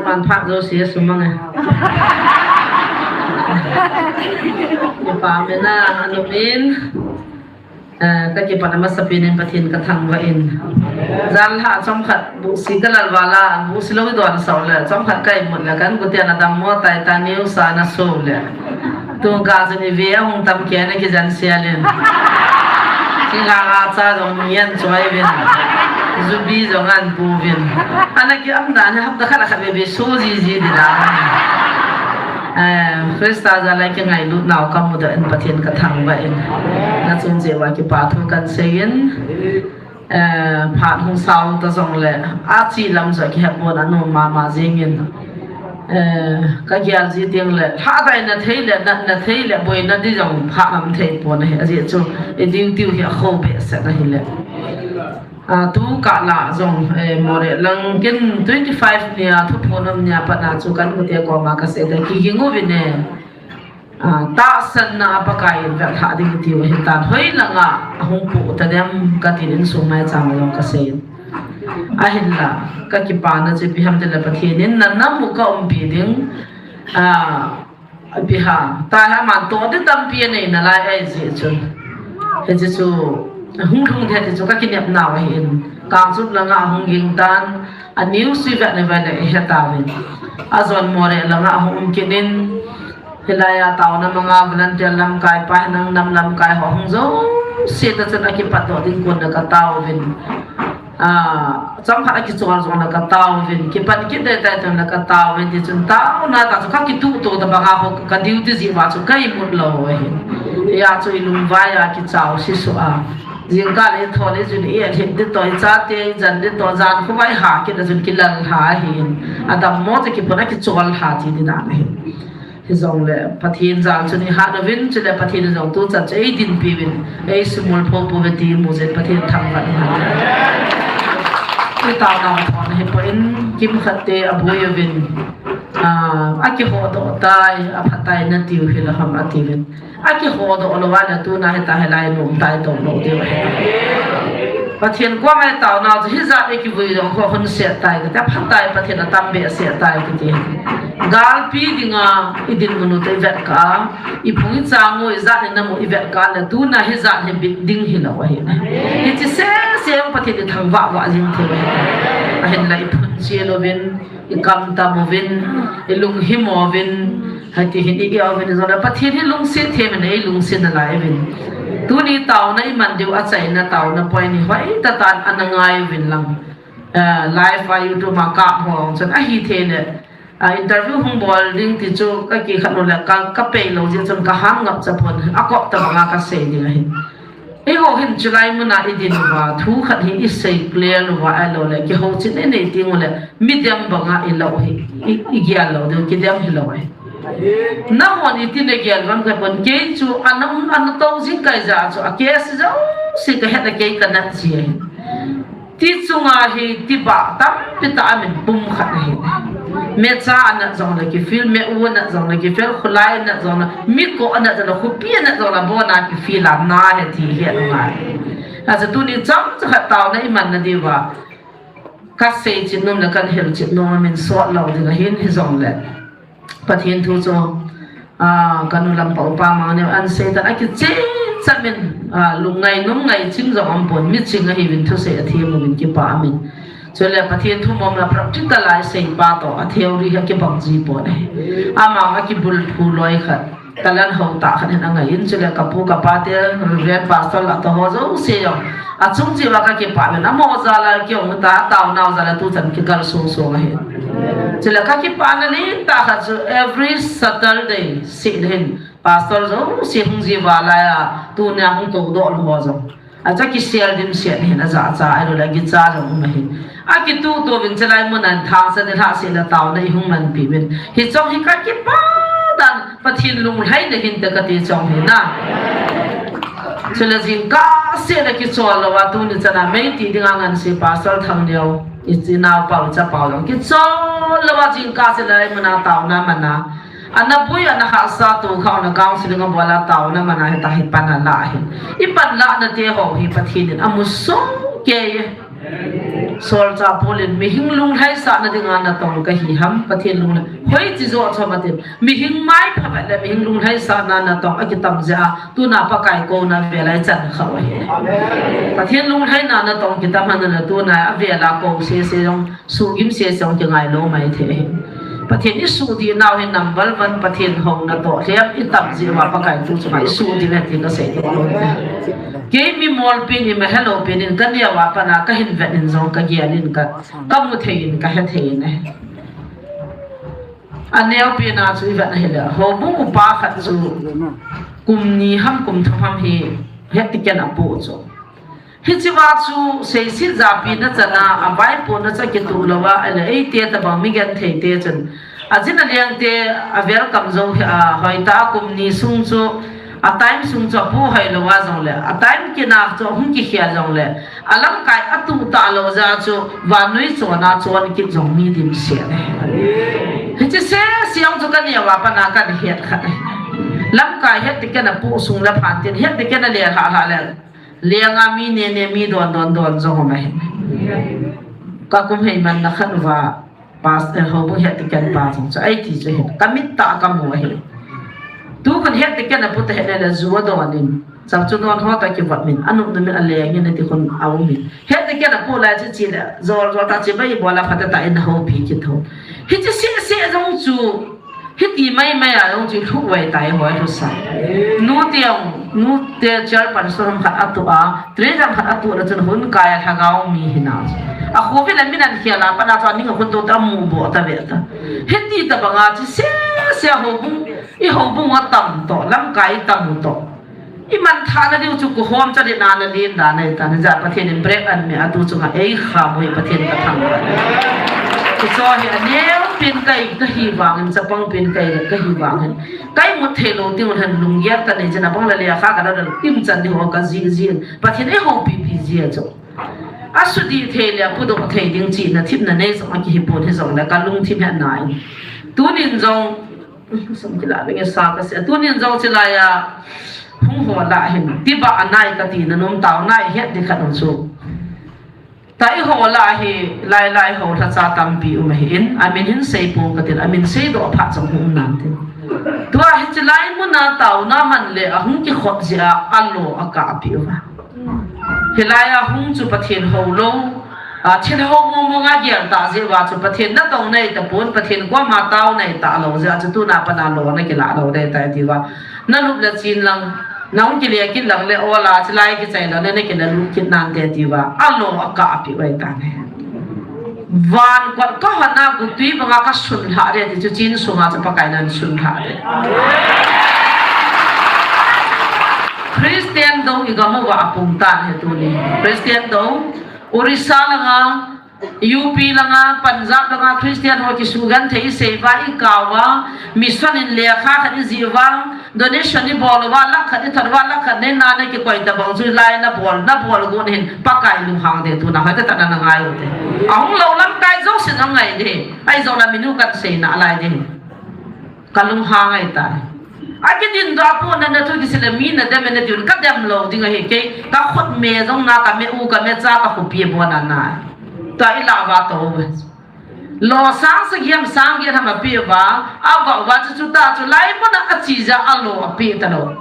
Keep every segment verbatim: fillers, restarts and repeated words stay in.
Manphat jouse sumang e. Kipa mena anumin. Eh, ka kipat a masapen in Pathen ka thangvah in. Janhi chomkhat busi ka lalval a, busi lou don sau le, chomkhat ka imut le, ka inkote na dammo tai ta neu sa na so le. Tun ka jin ive a hung tam ke na kijen sia len. Kinga nga cha jong ngen choi vin. Jubi jong an pu vin. Ana ki am dan hapta khat a khat veve so jiji di da. Eh, Christa jal a kingailut nau ka mudoh in Pathen ka thangvah in. Na chung jeh uva kipa thu kan sei in. Eh, phat hung sao ta jong le, a chi lam jong kihet bon a nom mama jing in. Eh, ka gel ji teng le, lhadai na thei le, natna thei le, boina di jong pha ngam thei pon ahi, ajeh chu, i duty hi a kho behseh na hi le. Ah, tu kah la jong, eh, Moreh lang ken twenty five nia, thuphon um nia pat na chu kan kote koma ka sei ta, kiging uvin e. Ah, tahsanna a Pakai in vek lha ding tiu ahi tan. Hoi langa ahung pu ta dem ka tin insung mai chang jong ka sei. Ahinla, ka kipana chu ipi ham tile Pathen in na nam u ka umpi ding. Ah, ipi ham. Tahi aman toh di tampi anei nalai ahi jeh chun. Hiche chu, hung lhung di hiche chu ka kinep nau ahin. Kangchup langa ahung ging tan. A news i vet na vet le i he tauvin. Ajon Moreh langa ahung um kit in, hilai a taona manga volunteer lamkai pa hinang nam lamkai ho hung jouse ta chun akipat doh ding kon le ka tauvin. Ah, chomkhat akichol jong le ka tauvin. Kipan kit dei tai tun le ka tauvin. Ti chun taona ta chu ka kituh to ta banga ho ka duty jeh uva chu ka imut lou ahi. Hia chu i lungvai a kichao sisu a. Jingkah le i thol le jun i et hit di to, i chate i jan di to, jan khu vai ha kit a jun kilal ha ahin. Adammo chu kipon a kichol ha ti di dan ahi. Hijongle Pathen jal chun i hat uvin, chule Pathen in jong tuchan chu ei dinpi uvin, ei sumil pho pho uve ti mu jeh in Pathen thangvah in. I taona thon hi poi in kimkhat te aboi uvin, ah, akihodoh tai, aphatai na tiu hilou ham atiuvin. Akihodoh lou a le tuna hita hilai nom tai to lou diu ahi. Pathen koma i taona chu hijat i kivui jong kho hon set tai kati, aphatai Pathen atam behseh tai kati. Galpi dinga i dinmun u te i vetkah a, i phung i chang u ijat hi namu i vetkah le tuna hijat hi bit ding hilou ahi. Hiche sese Pathen i thangvah vah jing thei ahi. Ahinla i phunche louvin, i kamtam uvin, i lunghimo uvin, hiti hin i gel uvin, ijongle Pathen hi lungset them in ei lungset nalai uvin. Tuni taona i man diu achaina taona point hi hoitah tan ana ngai uvin lang. Eh, live a YouTube a kap ho chun ahithei le, ah, interview hung bol ding ti chu ka kikhat u le ka, ka pei lou jeh chun ka hang ngap cha pon, akop tabanga ka sei ding ahi. Eiho hin chulai muna i din uva, thu khat hi i sei clear uva, ahilou le, kihouchetna i nei teng u le, midem banga i lou hi, i, i gel lou diu, kidem hilou ahi. Nahon iti na gel uvam ka pon, kei chu ana, ana tou jing kai jeh a chu, a case jouse ka het a kei ka nat ji ahi. Ti chunga hi tibah tampi tah a min pum khat ahi. Mecha anat jongle kifel, me-u anat jongle kifel, khulai anat jongle, miko anat jongle, khopi anat jongle, abona kifel a na he ti hi angai. Achu tuni chomcha khat taona i man na diuva, ka seichet nom le kan hilchet nom a min sot lou ding ahin hijongle. Pathen thu chu, ah, ka nu lam pa upa mang neo an sei tan a kicheh cham in, ah, lungngai numngai ching jong um pon, miching ahiuvin thusei athem uvin kipa umin. Chule Pathen thu mong na practical a i sei pa toh a theory hi kibang ji pon ahi. Ama a kibulphu loi khat, talent ho tah khat hin angai in, chule ka pu ka pa te, Reverend Pastor lah toh ho jouse jong. Achung cheh uva ka kipah uvin, amaho jal a kihung ta, taonau jal a tuchan kigal sung sung ahi. Chule ka kipana lentah khat chu every Saturday seh le hin pastor jouse hung ji uva lai a, tunia hung toudoh lou ho jong. Acha kisel dimset hin ajahcha, ahilou le agicha jong um ahi. Akituh to uvin chulai mun a thangsa ni lhah seh le taona i hung manpi uvin. Hiche jong hi ka kipa dan Pathen lunglhaina hinte kati chong hi na. Chule jingkah seh le kichol lou a tuni chan a meiti dinga ngansi Pastor Thangneo, i, i naopa u chapa u jong kichol lou a jingkah seh le muna taona mana. Ana boi ana hahsa tu kha ana counseling abol a taona mana hita hi pan ala ahi. I panlahna te ho hi Pathen in amu soh kei. Solchah Paul in, mihing lunglhaisahna dinga natong kahi ham, Pathen lunglhai. Hoiche joh chu ham atin. Mihing maipha vet le mihing lunglhaisahna natong akitam jeh a, tuna Pakai kouna vel a ichan kha u ahi. Pathen lunglhaina natong kitam hon a tuna avel a kou sese jong, suhgim sese jong kingai lou mai thei ahi. Pathen isuhdih nau hi number one, Pathen houna toh lhem itam jeh uva Pakai thu chunga isuhdih le ti kasei doh lou. Kei mi molpi in, ima helou pi in, kaneo a pat a kahin vet in jong kagel in ka, kamu thei in, kahe thei in ahi. Aneo pen a chu ivet na hile, houbung upa khat chu kum ni ham kum thum ham hi hectic in apoh chu. Hiche va chu seiset japi na chan a, avaipohna chu akitoh lou a, ahile eite tobang mi genthei te chun, ajin aleng te a welcome jou hi a, hoitah a kum ni sung chu, a time sung chu apoh hoi lou a jongle, a time kit a chu ahung kikhel jongle, alamkai atuh talou jeh a chu vannoi chon a chon kit jong mi dimset ahi. Hiche sese jong chu kaneo a pat a kahin het kha ahi. Lamkai hectic in apoh sung le phat in, hectic in ale lhah lhah le, leng a mi ne ne, mi don don don jong um ahi. Kakum hei man na khat uva, pastor, houbung hectic in pa jong chu eiti chu ahi. Kamit tah a kamu ahi. Tukhun hectic in apoh ta hile le, ju adon in, chang chu don ho toh kivop in, anop nop in, aleng in ati khun aum in. Hectic in apoh lai chu chele, jol jol tah a che bai bol a phat tah in ahoupi kit thou. Hiche sese jong chu, hiti mai mai a jong chu lhu vai tai hoi lhusa. Nute jong, nute chairperson ham khat atoh a, treasurer ham khat atoh le chun hun kai a lhagao mi hina. Akhovel a min ahin khel a pat a chu aning a khun toh ta mu bo ta ve ta. Hiti tobang a chu sese houbung, i houbung atam toh, lamkai itam u toh. Iman thahna diu chu kihom chan in ana len dan ahi tan, hijeh a Pathen in break ahin me a, tu chunga eikham u hi Pathen kathangvah e. Hiche hi aneo pen kahi, kahi vangin, chapang pen kahi, kahi vangin, ka imut thei lou teng uleh lunggel kanei jin, abang le lekha kana dal, imchan ding ho kajih jin, Pathen in eihoupi pi jeh a chu. Asudih thei le apodoh thei ding chihna themna nei jong akihi pon, hijongle kalungthim hetna in, tunin jong Sum kila ding e sa kasei. Tunin jong chilai a hung ho lah hin, tibah anai kati na nom, taona ihet ding khat um chu. Tah ho lah hi, lai lai ho lhacha tampi um ahin, amin hin seipong katin, amin seidoh phat jong hung um nante. Tua hiche lai mun a taona man le ahung kikhop jeh a alo akah pi uva. Hilai a hung chu Pathen hou lou, a, thil hou mong mong a gel tah jeh uva chu Pathen natong nei tapon, Pathen koma tao nei talou jeh a chu tuna pat a lo nakilah lou ding tai atiuva. Nalup le chen lang, nahung kile kit lang le ol a, chilai kichai lang le nakile lut kit nante atiuva. Alo akah pi uva ahitan ahi. Van kot kahon a gutui banga kasun lhah ding ati chu, chen sunga chu Pakai in ahin sun lhah ding. Christian dou igam uva apung tan ahi tuni. Christian dou, Orissa langa, U P langa, Punjab langa, Christian ho kisugenthei isei uva, ikah uva, mission in lekha khat ijih uva, donation ibol uva, lakh khat ithot uva, lakh khat neina nakikoi tabang chu lai nabol, nabol gon hin Pakai lunghang ding tuna hoitah tah in nangai u te. Ahung lou lamkai jousen angai ding. Ahi jongle minu kahin seina lai ding. Kalunghang ahitai. Akidindoh a pon na, nathu kisei le mi nadem e nati un, kadem lou ding ahi kei. Kakhut me jong na, kame u, kamecha, kakhopi abon a na. Tua ilah uva tou. Lo sang sagi ham sang get ham ape uva, avah uva chu, chuti chu lai mun a ache jeh a alo ape talou.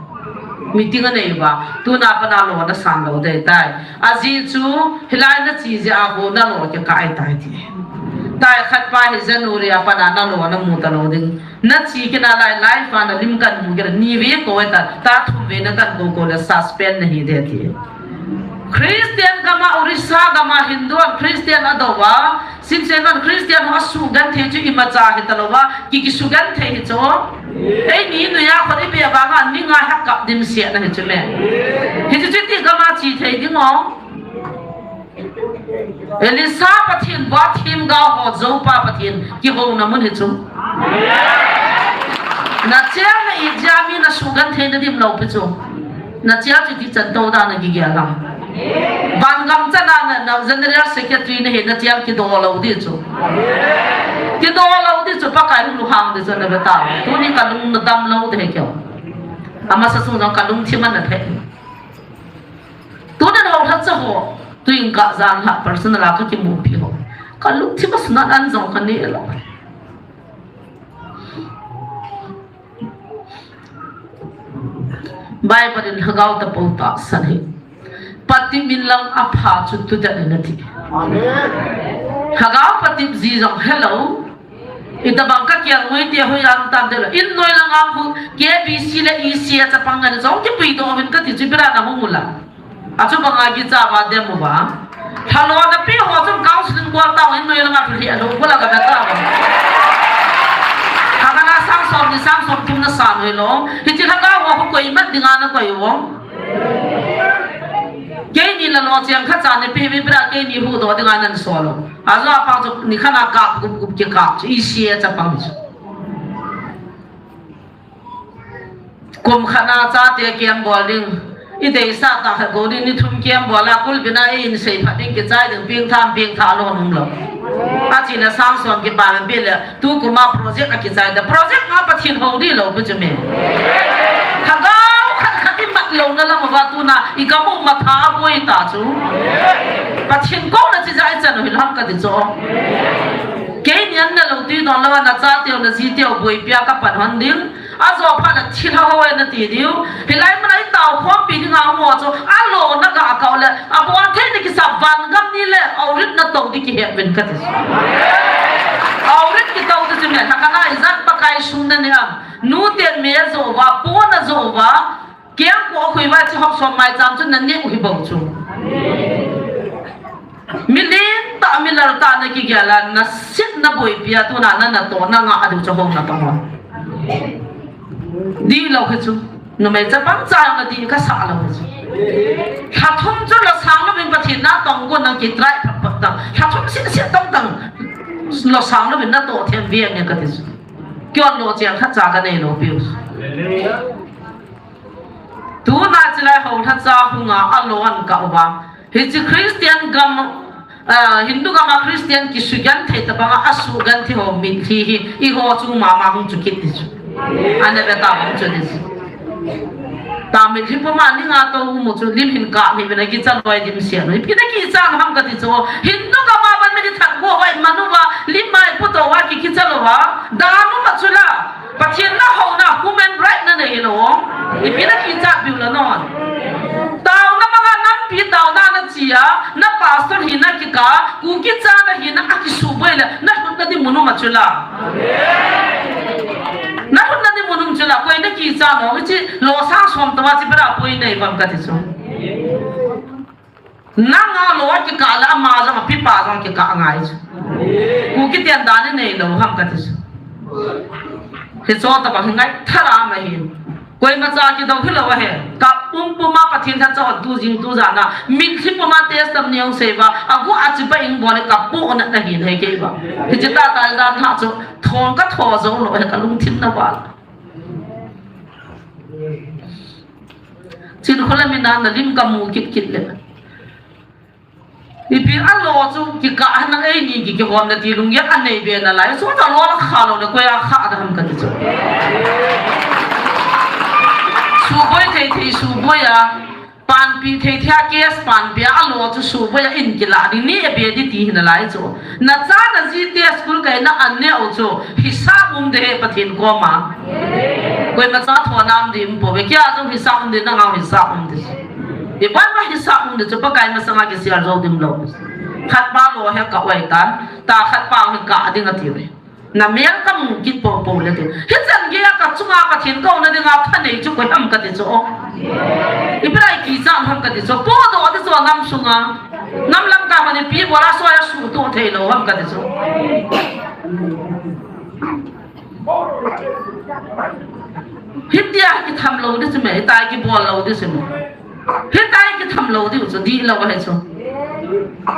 Meeting anei uva, tuna pat a lo nasan lou ding tai. Ajeh chu, hilai nache jeh a ho nalo kikah ahitai ti. Tai khat pa hi January a pat a nalo namu talou ding. Nache kit nalai, live a nalim kahin mu kit a, ni vei kou ahitan, ta thum vei nakan kou kou le suspend nahi ding ti. Christian gam a, Orissa gam a Hindu hon Christian adou uva, Simsen hon Christian ho asugenthei chu imacha hitalouva, ki, kisugenthei hi chu. Eini noiya khut ipi avanga ninga hakap dimset na hi chu me. Hichu chuti gam a che thei ding o. Elisha Pathen bou a themgao ho joupa Pathen kihouna mun hi chu. Nachel na it jeh a mi nasugenthei nadim lou pi chu. Nachel chu tichan tou dan a kigel ham. Van gam chan a na, na general secretary nahi, nachel kido lou ding chu. Kido lou ding chu, Pakai hung lunghang ding chu nave ta. Tuni kalung nadam lou ding ahi keiho. Amasa sung jong kalungthim ana phe. Tuna ho lhacha ho. Tuin ka jan ha personal a ka kimupi ho. Ka lungthim a sunat an jong ka ne lo. Bible in lhagao tapou tahsan hi. Patep in lang apha chu tudet in ati. Amen. Lhagao patep ji jong helou. Itabang ka kiang ngoi te hoi am tam de lo. In noi lang a khu K B C le E C a chapang ngan jong kipui doh uvin kati chu ipi ra na hung ula. Achu banga kicha va dem uva. Lhalona pi ho chun counseling bol tao in noi langa thulhi alo bula ka beta. Hakana sang som ni sang som thum na sa noi lo. Hichi lhagao ho koi mat dinga na koi u. Keini lalo chiang khat cha ni pi mi bra keini huhdoh dinga nan solo. Ajo apa chu ni khana kap gup gup kikap chu E C a chapang chu. Kum khat na chate kiam bol ding. I deisah tah khat go ding ni thum kiam bol a kulbin a ei in sei phat ding kichai ding ping tham ping tha lo num lo. Achi le sang som kipa pi le tu kum a project a kichai da project a Pathen hou di lo pu chu me. Lhagao khat khat i mat lo na lam va tuna i kamu ma tha boi ta chu. Pathen ko na chi jai chan hi lam ka ti cho. Keini an na lo ti don lo na chate na jite boi pia ka pan hon ding. Ajo phat na thil ho e na ti diu. Hilai mun a i tao khompi dinga mo chu. Alo na ga kau le. Abol thei ni kisa van gam ni le. Aurit na to di kihe ven ka ti. Aurit ki to di chu me. Hakana i jat Pakai sung na ni am. Nu ten me jo va, po na jo va. Kiang ko khui va chi hok som mai cham chu na ne u hi bo chu. Mi len ta mi lal ta na kigel a na sit na boi pia tu na na na to na nga adu cha hong na ta ho. Di lo hi chu. Numei chapang cha na di ka sa lo hi chu. Lha thum chu la sang lo min Pathen na tong ko na ki trai phap phap ta. Lha thum sit sit tong tong. Lo sang lo min na to them viang ne ka ti chu. Kion lo chiang khat cha ka nei lo piu. Tuna chilai ho lhacha hunga alon ka uva. Hichi Christian gam, ah, Hindu gam a Christian kisugen thei tabanga asugen thei ho mitlhi hi, i ho chu mama hung chu kit ti chu. Ane be ta hung chu ti chu. Ta mitlhi puma ni nga to mu chu lim hin ka mi be na ki chaloi dim sia no. Ipi na ki cha ham ka ti chu. Hindu gam a ban mi ni that go vai manu va lim mai pu to va ki ki chalo va. Da nu ma chu la. Pathen na houna human right na nei lo. Ipi na kichat biu la non. Tauna manga nampi tauna na chia, na pastor hina kika, Kuki chana hina akisuboi le, na lhutna di munu ma chula. Na lhutna di munu chula, koi na kicha no, ichi lo sang som tawa chi bra poi nei bam ka ti chu. Nanga lo kikah le ama jong, apipa jong kikah ngai chu. Kuki ten dan nei lo ham ka ti chu. Hicho tabang hi ngai thara ma hin. Koima cha kidou hi lo ahi. Ka pum puma Pathen tha cha tu jing tu jana. Mitlhi puma test tam niang sei va. Agu achi pa ing bol le ka pu na na hin he kei va. Hichi ta ta dan tha chu. Thong ka tho jo lo he ka lungthim na va. Chin khola mina na lim ka mu kit kit le. Ipi alo chu kikah hana ei ni ki kihom na ti lung ya anei be na lai. Chu ta lo la kha lo na ko ya kha da ham ka ti chu. Suboi thei thei suboi a. Panpi thei thei a case panpi a alo chu suboi a in kila ding ni e be di ti hina lai chu. Na cha na ji te school kai na an ne u chu. Hisab um de he Pathen koma. Koima cha tho nam di um po ve kia jong hisab um de na ngau hisab um de. Ibai ma hisab um de chu Pakai masanga kisial jou dim lo. Khat pa lo he ka oi tan, ta khat pa he ka ding ati ve. Na mel ka mu kit po po le ti. Hichan gei a ka chunga Pathen ko na dinga thanei chu koi ham ka ti chu. Ipi lai kichat ham ka ti chu. Po do ti chu nam sunga. Nam lam ka mani pi bola so ya su to thei lo ham ka ti chu. Hitia kitham lo di chu me, hitia kibol lo di chu me. Hitia kitham lo di chu di lo he chu.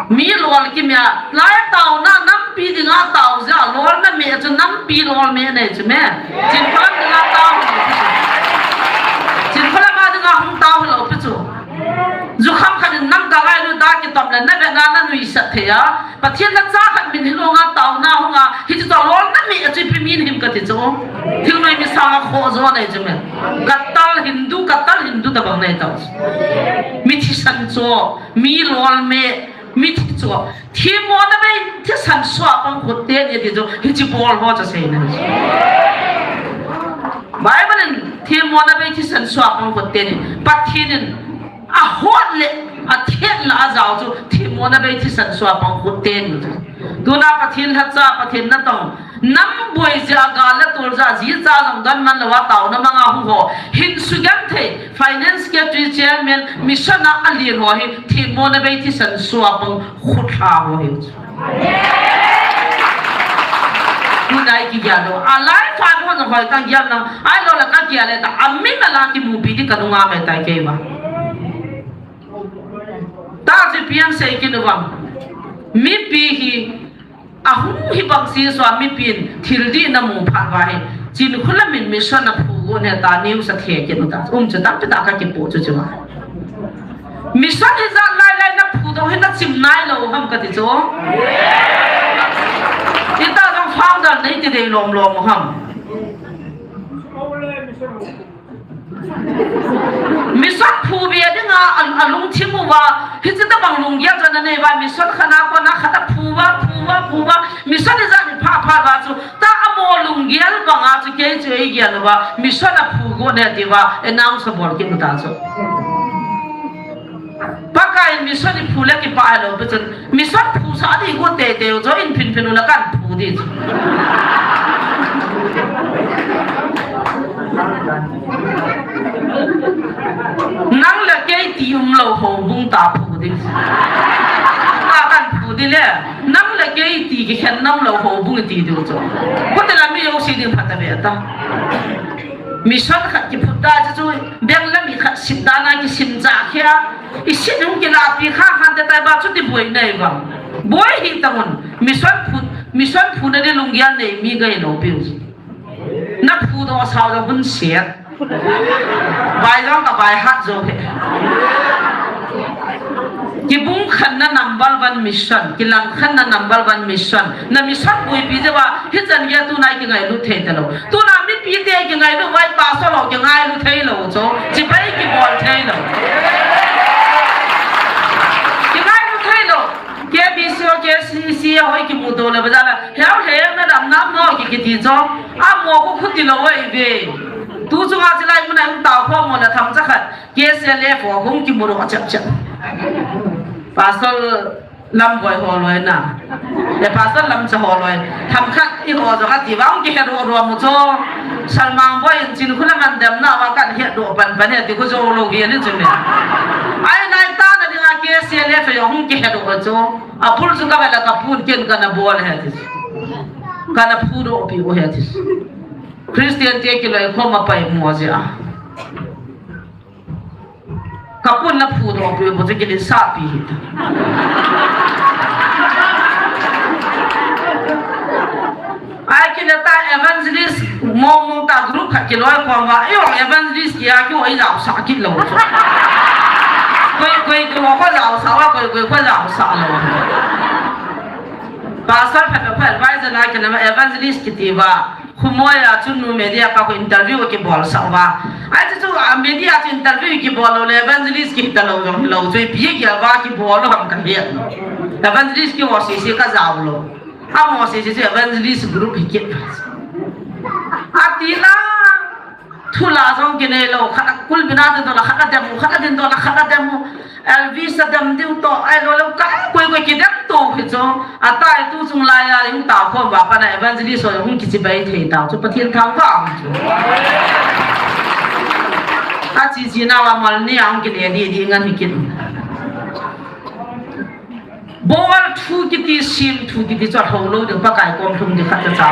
Mi lol kimia, lai tauna nampi dinga tau ja, lol na me chu nampi lol me nei chu me. Chin pam dinga tau. Chin pam ma dinga hung tau lo pi chu. Jukham khat in nam ka lai lu da kitom le na ve na na nui sat thei a. Pathen na cha khat min hi lo nga tau na hu nga hi chu lol na me chu pi min him ka ti chu. Thingnoi mi sanga khoh jo nei chu me. Kattal Hindu, Kattal Hindu tabang nei tau. Mi thisan cho, mi lol me, mi thi cho. Themmo na bei thisan sua pang khut teni ti chu. Hichi bol ho cha sei na. Bible in themmo na bei thisan sua pang khut teni. Pathen in ahot le, athet la ajao chu, themmo na bei thisan sua pang khut teni chu. Tuna Pathen lhacha, Pathen natong, nam boi jeh a gal le tol jeh a, jicha jong don man lou a taona manga hung ho, hin sugenthei, finance secretary, chairman, mission a alien ho hi, themmo na bei thisan sua pang khut lha ho hi. Tuna i kigel lou. Alai fa ho na hoi kagel na. Ahilou le kagel le ta. Ami mala kimupi di kanunga me tai kei ba. Ta ji pian sei kinu vang. Mipi hi ahung hi bang si sua mipin thil di na mu phat va hi. Chin khula min mission a phu go ne ta news a the kinu ta. Um chu tampi ta ka kipu chu chu ma. Mission hi jat lai lai na phu doh hi na chim nai lou ham kati chu. Ita jong founder nei ti dei lom lom ham. Mission phu bia dinga a, alungthim uva, hichi tabang lunggel chu ana nei va, mission khat a kona khat a phu va, phu va, phu va, mission hi jat hi pha pha va chu, ta amo lunggel banga chu kei chu ei gel uva, mission a phu go ne ti va, announce bol kit u ta chu. Pakai in mission i phu le kipah lou pi chun, mission phu sa di go tei tei u chu in phin phin u la kan phu di chu. Nang le kei ti um lou houbung ta phu di. Ta kan phu di le, nang le kei ti kikhen nam lou houbung ti di u chu. Ko te la mi yo si ding phat a ve ta. Mission khat kiphut ta chu chu, beng le mi khat sim dan a kisim cha khia. I sin hung kila pi kha khan te tai ba chu ti boi nei vang. Boi hi tangun. Mission phu, mission phu na di lunggel nei mi gai lou piu. Na phu doh sao jong hun siat. Bai jong ka bai hat jo he. Kibung khen na number one mission, kilang khen na number one mission. Na mission boi pi je ba, hichan gei a tuna i kingailut thei talou. Tuna mipi te kingailut vai pastor ho kingailut thei lou chu. Chibai kibol thei lou. Kingailut thei lou. K B C ho, K C C ho i kimuto le ba jala. Heo he na dam nam mo ki kiti chu. Amo ko khuti lou ai ve. Tu chunga chilai mun a hung tao kho mo la tham cha khat. K C L F ho hung kimu ro chap chap. Pastor Lamboi ho loi na. E Pastor Lamcha ho loi. Themkhat i ho jo kati vang kihe ro ro mu cho. Salmang boi in chin khula man dem na va kan he do pan pan he ti khu jo lo hi ni chu ni. Ai nai ta na dinga K C L F ho hung kihe ro cho. A pul chu ka vela ka pun ken kana bol he ti. Kana phu do pi o he ti. Christian te kiloi khom a pai mo je a. Kapun na phu doh pi, bu chu kilin sa pi hi ta. Ai kile ta evangelist mong mong ta group khat kiloi khom va, i ong evangelist kia ki oi lau sa ki lo. Koi, koi, koi, koi lau sa va, koi, koi, koi lau sa lo. Pastor phat phat advisor na kile evangelist kiti va. Khumoi a chu nu media pa ko interview kibol sa va. Ai chu chu, a, media chu interview kibol lou le evangelist ki ta lou jong lou chu pi ki va kibol lou ham ka he. Evangelist ki ho si si ka jao lou. A mo si si chu evangelist group hi ki. A ti la thu la jong ki nei lou khat a kul bina de do la khat a dem khat a din do la khat a dem. Elvis a dem diu to, ai lo lo ka, koi koi kidem to hi cho. Atai tu chung lai a, hung ta khom va pana evangelist ho hung kichibai thei ta chu Pathen thangvah chu. A chi chi na va mal ni ang kile di di ngan hi kin. Bol thu kiti, sim thu kiti chu a tho lou ding, Pakai kom lhung ding khat cha cha.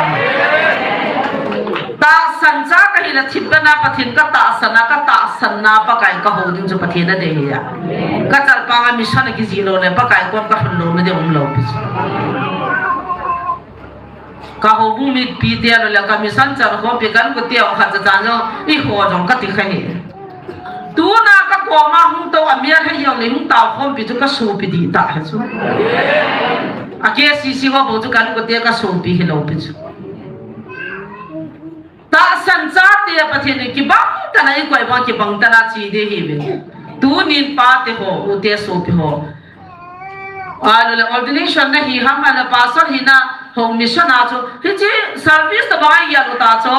Tahsan cha ka hi la thip ka na Pathen ka tahsan a, ka tahsan na Pakai ka ho ding chu Pathen a dei hi a. Ka chalpang a mission a kijih lou le Pakai kom ka lhun lou na ding um lou pi chu. Ka houbung mipi te lou le ka mission chan khompi kan ko te ong khat cha cha jong i ho jong ka ti kha hi. Tuna ka koma hung to a mial he jong le hung tao khompi chu ka sopi di ta he chu. A K C C ho bou chu kan ko te ka sopi hi lou pi chu. San chate Pathen in kibang tah a ikoi bang kibang tah a che ding ahiuve. Tunin pate ho, ute sopi ho. Ahilou le ordination nahi ham, ahilou le pastor hina hung mission a chu. Hiche service tabang a igel u ta chu.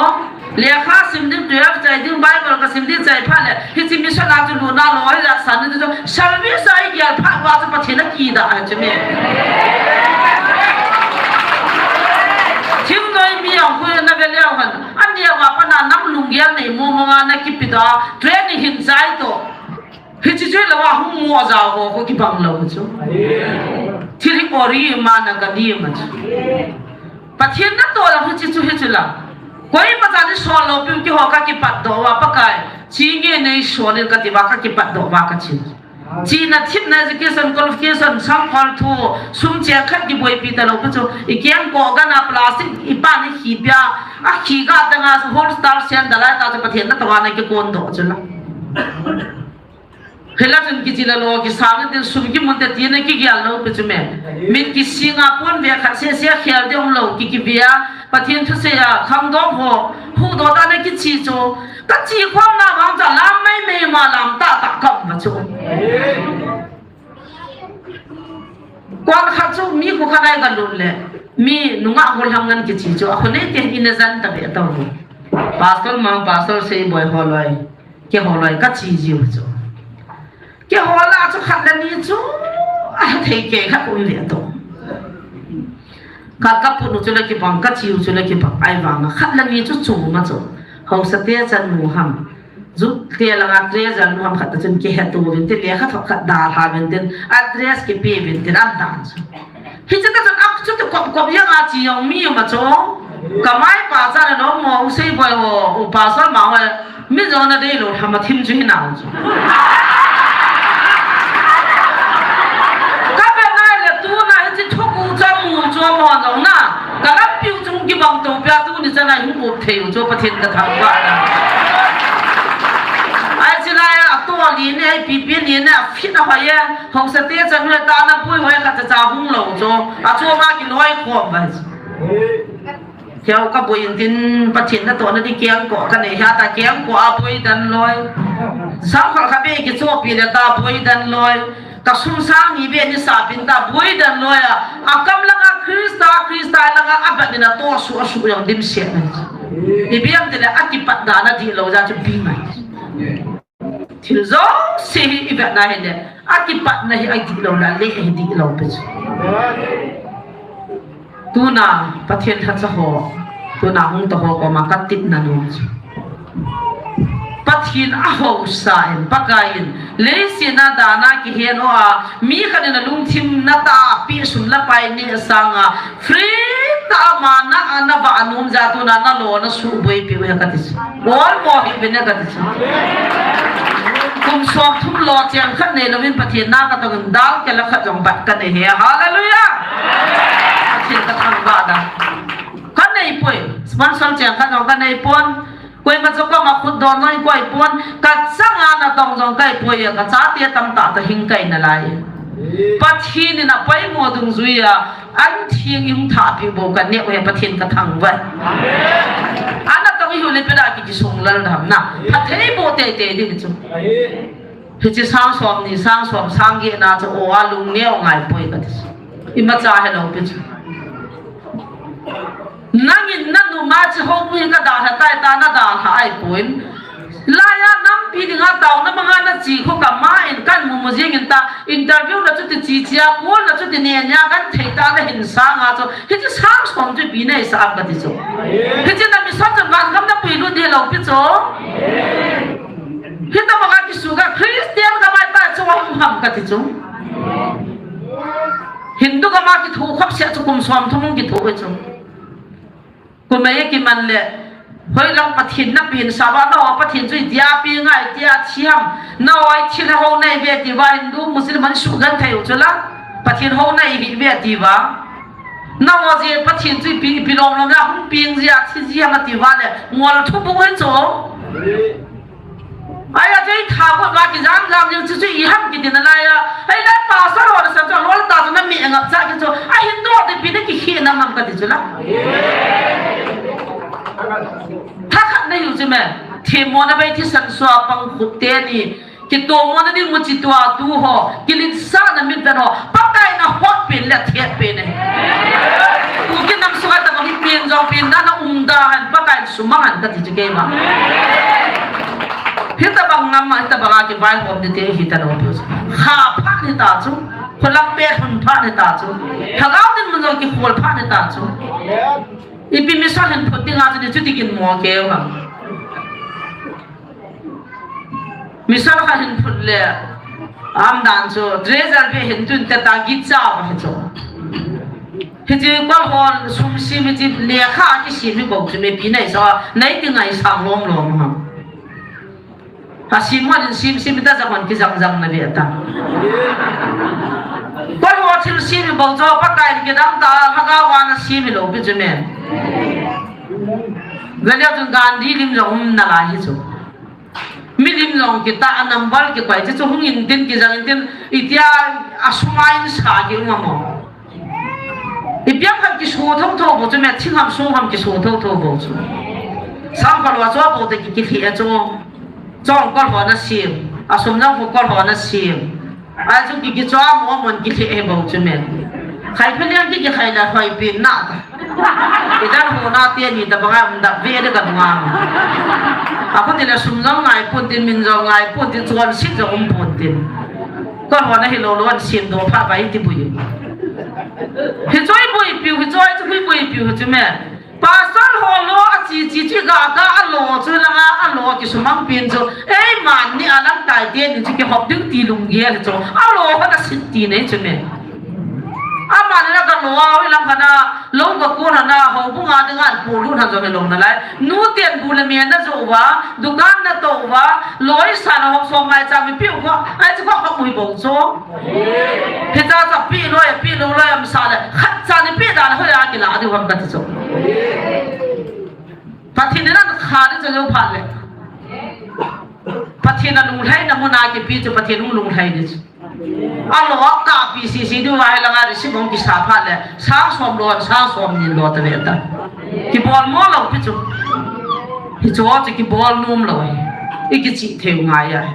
Lekha sim ding, twelve chai ding, Bible kasim ding chai phat le. Hiche mission a chu lutna lou hija san ni chu. Service a igel phat uva chu Pathen akidah ahi chu me. Thimnoi mi ahung khu na ve leu hen. Aneo a pat na nam lunggel nei mong mong a na kipe doh a. Training hin chai toh. Hiche chu lou a hung mu a jao ho khu kibang lou chu. Thil hi ori ma na ka ni ma chu. Pathen natoh lang hiche chu hiche lang. Koima chan in sol lou piu keiho ka kipat doh uva Pakai. Chi nge nei sol in kati uva ka kipat doh uva ka chi. China themna education qualification samphal thu sum cheng khat kiboipi talou pi chu. I kengkoh gana plastic i pan i khi pia. A khi ga tanga whole star sen dalai ta chu Pathen natoh a na kikon doh chu la. Hila chun kichi la lou, kisang in tin sum kimun te tina kigel lou pi chu me. Min kising a pon ve khat sese khel ding lou, ki kivia, Pathen thusei a, khangdong ho, huhdoh tah na kichi chu. Ka chi khom na vang chu lam mai mai ma lam tah tah ka um chu. Kon khat chu mi khu khat a i ga lut le, mi nungah gollhang ngen kichi chu, a khonei te in a jan ta ve tau. Pastor Mang, Pastor Seiboi holoi, keiho loi ka chi jiu chu. Keiho lah chu khat le ni chu, a thei kei khat um ve tau. Ka, ka put u chu le kibang, ka chi u chu le kibang, ahivang a khat le ni chu chu ma chu. Haosa te chan nu ham. Jute langa treasurer nu ham khat ta chun kiheto uvin tin, lekha thot khat dalha uvin tin, address kipe uvin tin, an dan chu. Hiche ta chun ap chu tu kop kop jeng a chi jong mi um a chu. Ka maipa chan a nom mo, u Seiboi ho, u Pastor Mang ho, mi jong na dei lou, thama thim chu hi nau chu. Ka ve nai le tuna hiche thugu chu mu chu mo jong na. Ka lampiu chung kibang to pia tuni chan a hung up thei u chu Pathen ka thangvah a. Ai chi lai a to li ne, ai pipi li ne, a fit a hoi e, haosa te chan u le ta na pui hoi khat cha cha hung lou chu. A chu ma kiloi khom ba. Hiau ka boi in tin Pathen natoh na di kengkoh ka nei hia ta kengkoh a boi dan loi. Sang khol kha be kichopi le ta boi dan loi. Ka sum sang ni be ni sa pin ta boi dan loi a. A kam langa Christa, Christa langa a bat ni na to su a su jong dim se na. I biam te le a kipat dan a di lou ja chu bi mai. Thil jouse hi i vetna hi le, a kipatna hi a dihlou le, a leh hi dihlou pi chu. Tuna Pathen lhacha ho, tuna hung ta ho koma ka tipna nom chu. Pathen a haosa in, Pakai in, leiset a dan a kihen ho a, mi khat in a lungthim na tahpi sum le pai neh sanga, free tah a ama na, a na vah a nom jeh a tuna na lo na suhboi piu ahi kati chu. Bol mo hi vin e kati chu. Kum som thum lo cheng khat nei louvin Pathen na ka tong in dal kela khat jong bat ka nei e. Hallelujah. Pathen ka thangvah da. Ka nei poi. Sponsor cheng khat jong ka nei pon. Koima chu koma khut don noi koi pon, ka changa na tong jong kai poi a, ka chate tamtah toh hing kai nalai. Pathen in a poimo dungjui a, an theng i hung thahpi bou ka neh u ahi Pathen ka thangvah. Ana tong i hu le pera ki kisung lal dam na. Phatthei bou teitei ding chu. Hiche sang som ni, sang som, sang get na chu o a lungneo ngai poi kati chu. Imacha helou pi chu. Nangin na numa chu houbung hi ka dalha tai ta na dalha ahipoi. Laiya nampi dinga taona manga na chi khu kama in kan mumu jing in ta interview na chuti chi chia, call na chuti ne nia kan thei ta na hin sanga chu. Hiche sang som chu ipi nei sa am kati chu. Hiche na mission chu van gam na puilut ding lou pi chu. Hitobanga kisuh a Christian gam a ipa chu hung ham kati chu. Hindu gam a kithokhom seh chu kum som thum hung kitho e chu. Kum ei kiman le, hoilang Pathen na peng sah uva, nangho Pathen chu itia peng ngai tia thiam, nangho thilha hou nei ve tia Hindu Muslim an sugenthei u chu la, Pathen hou nei hi ve tia. Nangho jeh Pathen chu ipi, ipi lom lom a hung peng jia, thi jia ma tia le, ngol thu bu hen chu. Ahi a chu i tha khut uva kijam jam jing chu chu i ham kiti nalai a. Ahi le pastor ho le san chu lol ta chu na mi ngap cha ki chu. A Hindu ho te ipi na kikhel na ngam kati chu la. Tha khat na Chu me, themmona bei thisan sua pang khup teni, kitomona ding mu chi tua tu ho, kilinsahna mitvet ho, Pakai in ahotpen le athetpen ahi. Kuki nam sunga tabang hi pen jong pen dan a um da hen, Pakai in sumang hen kati chu keima. Hitabang ngam a, hitabang a kivaihom ding te hita lou pi chu. Kha phat hita chu, kholap pet hun phat hita chu. Lhagao dinmun jong kikhol phat hita chu. Ipi mission hin phut dinga chu ni chuti kin mo keu ham. Mission kha hin phut le, am dan chu, treasure be hin tun te ta gi cha va hi chu. Hichi kol hon sum sim hichi lekha kisim hi bou chu me pi nei sa, nei ti ngai sang lom lom ham. Asim hon in sim sim ta jang hon kijang jang na ve ta. Kol ho thil sim hi bou chu Pakai in kidang ta, Lhagao vana sim hi lou pi chu me. Vele chu Gandhi lim jong um nalai hi chu. Milim jong kita a number kikoi chu, chu hung in tin kijang in tin, itia a sum a in sa ki um a mo. Ipi ham khat kiso thotho bou chu me, thing ham sum ham kiso thotho bou chu. Sang kol ho chu bou te ki, kilhi a chu. Chong kol ho na sim, a sum jong kol ho na sim. Ai chu ki, kicho a mo mon kilhi he bou chu me. Khai phe liang ki, kikhai la hoi pin na ta. Idan ho na te ni tabang a um da ve de ka nunga. A ko ti le sum jong ngai pon tin, min jong ngai pon tin, chonset jong um pon tin. Kol ho na hi lou lou an sim do pha vai ti bui. Hichoi bui piu, hichoi chu bui bui piu chu me. Pastor ho lo a chi chi chi ga ga a lo chu langa a lo kisumang pin chu. Ei man ni a lamkai teni chu kihop ding ti lunggel chu. A lo ho na sit ti nei chu me. Amani na ka lo a, hilang kana, lo ka ko na na, houbung a dinga, pu lu na jong hi lo nalai. Nu ten bu le me na jo va, dukan na to va, loi sa na hop som mai cha mi piu ko, ai chu ko hop mui bou chu. Hi cha cha pi loi, pi lo loi am sa le, khat cha ni pi da na ho ya ki la di hom ka ti chu. Pathen na kha di chu jo pha le. Pathen a lunglhaina mun a kipi chu Pathen hung lunglhai di chu. A lo a ka P C C diu a hi langa receipt hung kisa phat le, sang som lo, sang som ni lo ta ve ta. Kibol mo lo pi chu. Hichu chu kibol nom lo ahi. I kichih thei u ngai ahi.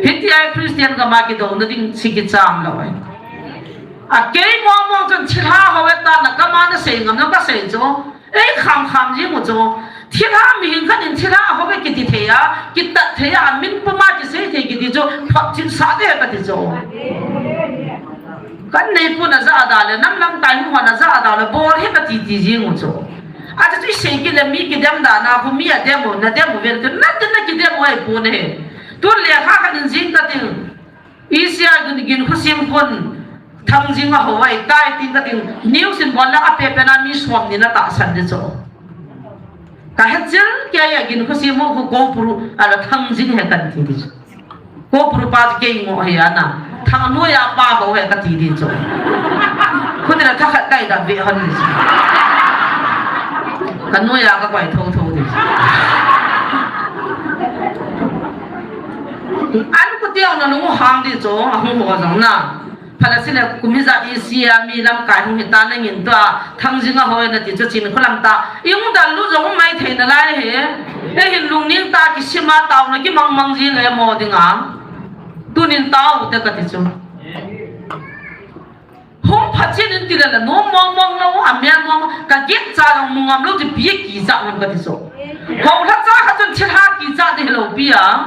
Hitia Christian gam a kidouna ding chu kicham lo ahi. A kei mong mong chun thilha ho ve ta na ka ma na sei ngam na ka sei chu. Ei kham kham jing u chu, thilha mihing khat in thilha a ho ve kiti thei a, kitat thei a, min puma kisei thei kiti chu, phot chin sa de kati chu. Kan nei pun a ja da le, nam lamkai hung hon a ja da le, bol hi kati ti jing u chu. A chu sei ki le mi kidem da na, hu mi a dem u, na dem u ve tu, na tin na kidem u ai pu ne. Tu le kha kan in jing ka ting. Asia gin, gin khusim khun Thangjing a ho ai tai tin ka ting news in bol la a pe pe na mi som ni na tahsan di chu. Ka he chil ke ya gin khusim ho khu Kopuru a la Thangjing he kan ti di chu. Kopuru pa chu kei ngo he a na. Thangnoiya pa ho he ka ti di chu. Khu ni la tha khat kai da ve hon di chu. Ka noiya ka koi tho tho di chu. An ku tiau na lung hang di chu, a hung ho jong na. Phalasile kum ijat isi a mi lamkai hung hita nangin tua Thangjing a hoi nati chu chin khulam ta. I hung dal lu jong mai thei nalai he. He hin lungning ta kisima tauna kimang mang jing he mo dinga. Tunin tau te kati chu. Hung phat chin in ti le la nom mong mong lo, a mian mong, ka git cha long mu ngam lo ti pi kija ngam kati chu. Ho la cha kha chun thilha kija di lo pi a.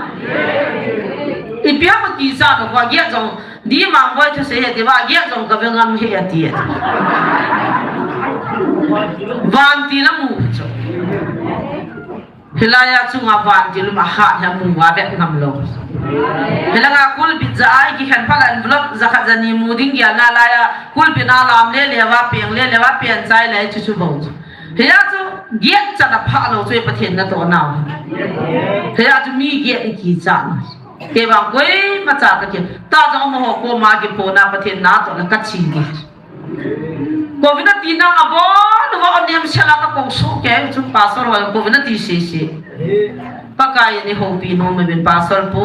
Ipi ham kija no ka git jong. Di mang boi thu se he ti ba, giat jong ka ve ngam he a ti. Vantil a mu chu. Hilai a chunga vantil um a hat hi a mu a vet ngam lo. Hilanga kulbit ja ai kikhen pha la envelope ja khat ja ni mu ding gial na lai a kulbit na lam le le va peng le le va pen chai le chu chu bou chu. Hia chu giat chan a pha lo chu Pathen natoh nau. Hia chu mi giat in kichat. Kei vang koima cha ka kei. Ta jong amaho koma kipona Pathen natoh le ka chi ni. Kovin ati nang abon uva onem sela ka kong so kei chu pastor ho kovin ati sese. Pakai in eihoupi nom uvin pastor pu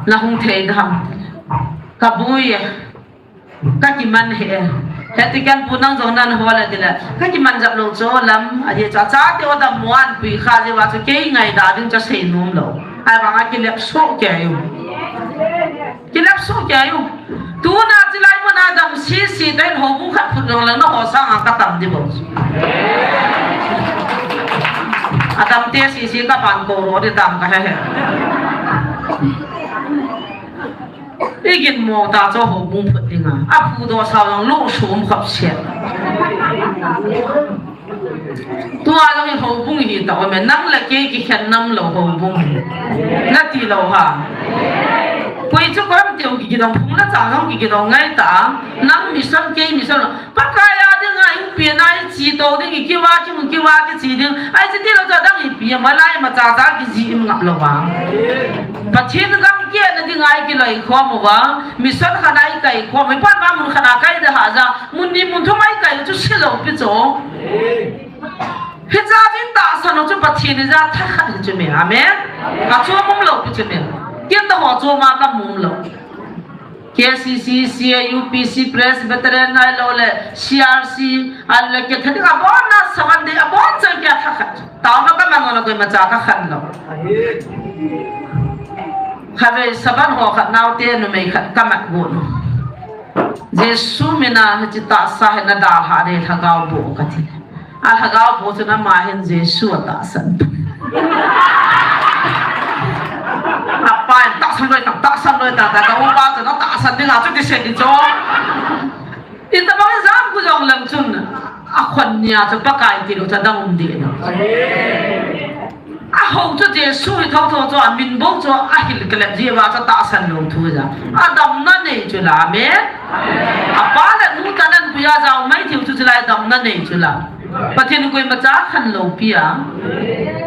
na hung thei dam. Ka bui e. Ka kiman he. Heti kan pu nang jong nan hol le tile. Ka kimanjap lou chu lam, ahi chu. Chate ho dam mo an pui kha jeh uva chu kei ngaida ding chu sei nom lou. Ahivanga kilep soh kei u. Kilep soh kei u. Tuna chilai muna dam sisi ten houbung khat phut jong le na ho sanga ka tam di bou. Adam te sisi ka ban ko ro di tam ka he he. I gin mo ta chu houbung phut dinga. A phu do sa jong lo sum khop siat. Tua jong i houbung hi ta ome, nang le kei kikhen nam lou houbung hi. Na ti lou ha. Koi chu kam teu kikidong phung la cha jong kikidong ngai ta. Nang mission kei mission. Pakai a dinga i pi na i chi to ding i kiva ki mu kiva ki chi ding. Ai chi ti lou cha dang i pi ma lai ma cha cha ki ji im ngap lou va. Pathen gam kia na dinga i kiloi khom uva. Mission khana i kai khom. I pan ma mun khana kai da ha ja. Mun ni mun thum ai kai chu si lou pi chu. Hicha vin tahsan u chu Pathen ni ja thakhat hi chu me. Amen. A chu mum lou pi chu me. Kin ta ho chu ma ka mum lou. K C C, C A U, P C, Presbyterian nai lou le, C R C, a le ke thani a bon na saman de a bon chang kia thakhat. Tao ma ka man na koi ma cha ka khan lou. Kha ve saban ho khat nau te nu mei khat ka mat gu nu. Jesu mina hichi tahsa hi na dalha de lhagao boh ka ti. A lhagao boh chu na ma hin Jesu a tahsan. A pa in tahsan loi ta, tahsan loi ta, ta ka upa chu na tahsan ding a chu ti se ni chu. Itabang jam ku jong lang chun a khon nia chu Pakai ti lou cha dang um di no. A ho chu Jesu hi thotho chu a min bou chu a hil kelep ji va chu tahsan lou thu ja. A damna nei chu la me. A pa le nu ta nan puya jao mai thiu chu chu lai damna nei chu la. Pathen koi ma cha khan lou pi a.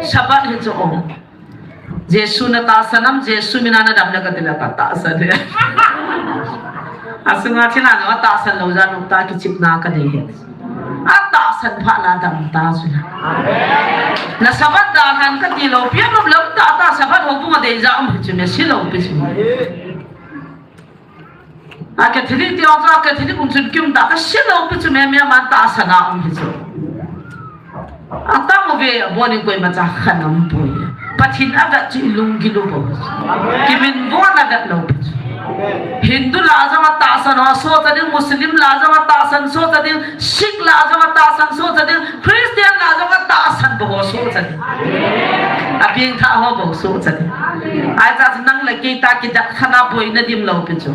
Sabbath hi chu ong. Jesu na tahsan am, Jesu mina na dam le ka ti le ka tahsan le. A sunga thil a na tahsan lou ja nu ta kichip na ka nei he. A tahsan pha na dam ta chu la. Na Sabbath da han ka ti lou, pian lou lam ta ta Sabbath ho bunga dei ja um chu me si lou pi chu. A Catholic ti ong chu, a Catholic um chun kim ta ka si lou pi chu me me man tahsan a um hi chu. A tam u ve a bon in koi ma cha khan um poi. Pathen a vet chu i lung gil u bou. Kimin bon a vet lou pi chu. Hindu la jong a tahsan ho soh ta ding, Muslim la jong a tahsan soh ta ding, Sikh la jong a tahsan soh ta ding, Christian la jong a tahsan bou ho soh ta ding. A pieng tha ho bou soh ta ding. Ai cha chu nang le kei ta kidat khan a boina dim lou pi chu.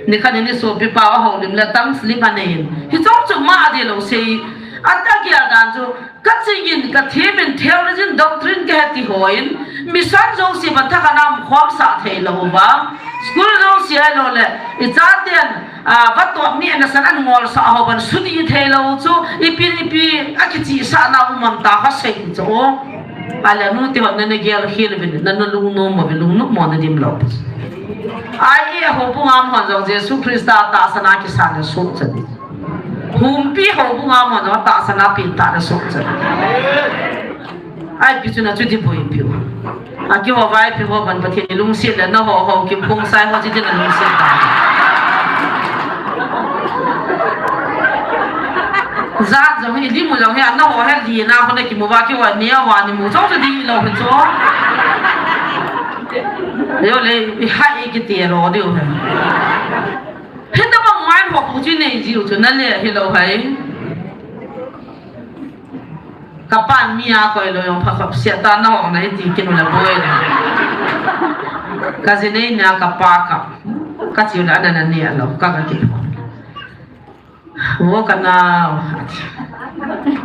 Ni khan ni sopi pa a ho lim le tam slip a nei in. Hi chong chu ma a di lou sei. A ta kia dan chu Ka chingin, ka thimin, theology doctrine ka he ti hon, mission jouse ban thakhat a um khom sah thei lou uva. School jouse ahilou le, i chaten, a, va tawp ni na san an ngol sah ho ban sudi thei lou chu, ipi, ipi, a kichi sah na um am ta kha sei chu. Ale nu ti hon na na gel khel vin, na na lungnom mo vin, lungnom mo na dim lou. Ai e ho bu ngam hon jong Jesu Christa tahsan a kisa na su cha di. Humpi ho bu ngam hon jong tahsan a pin ta na su cha di. Ai pi chu na chu di boi pi. A ki ho vai pi ho ban Pathen lungset le na ho ho ki phung sai ho chi di na lungset ta. Jat jong hi, lim jong hi, a na ho hi, li na ho na ki mu va ki ho ni a wa ni mu jong chu di lou hi chu. Yo le, i ha i ki ti lou di u hi. Hi ta bang mai ho pu chi nei ji u chu na le hi lou hai. Ka pan mi a koi lou jong pha khop sia ta na ho na i ti kin u le boi le. Ka ji nei na ka pa ka. Ka chi u le ana na ni a lou, ka ka ki. Vo ka nau.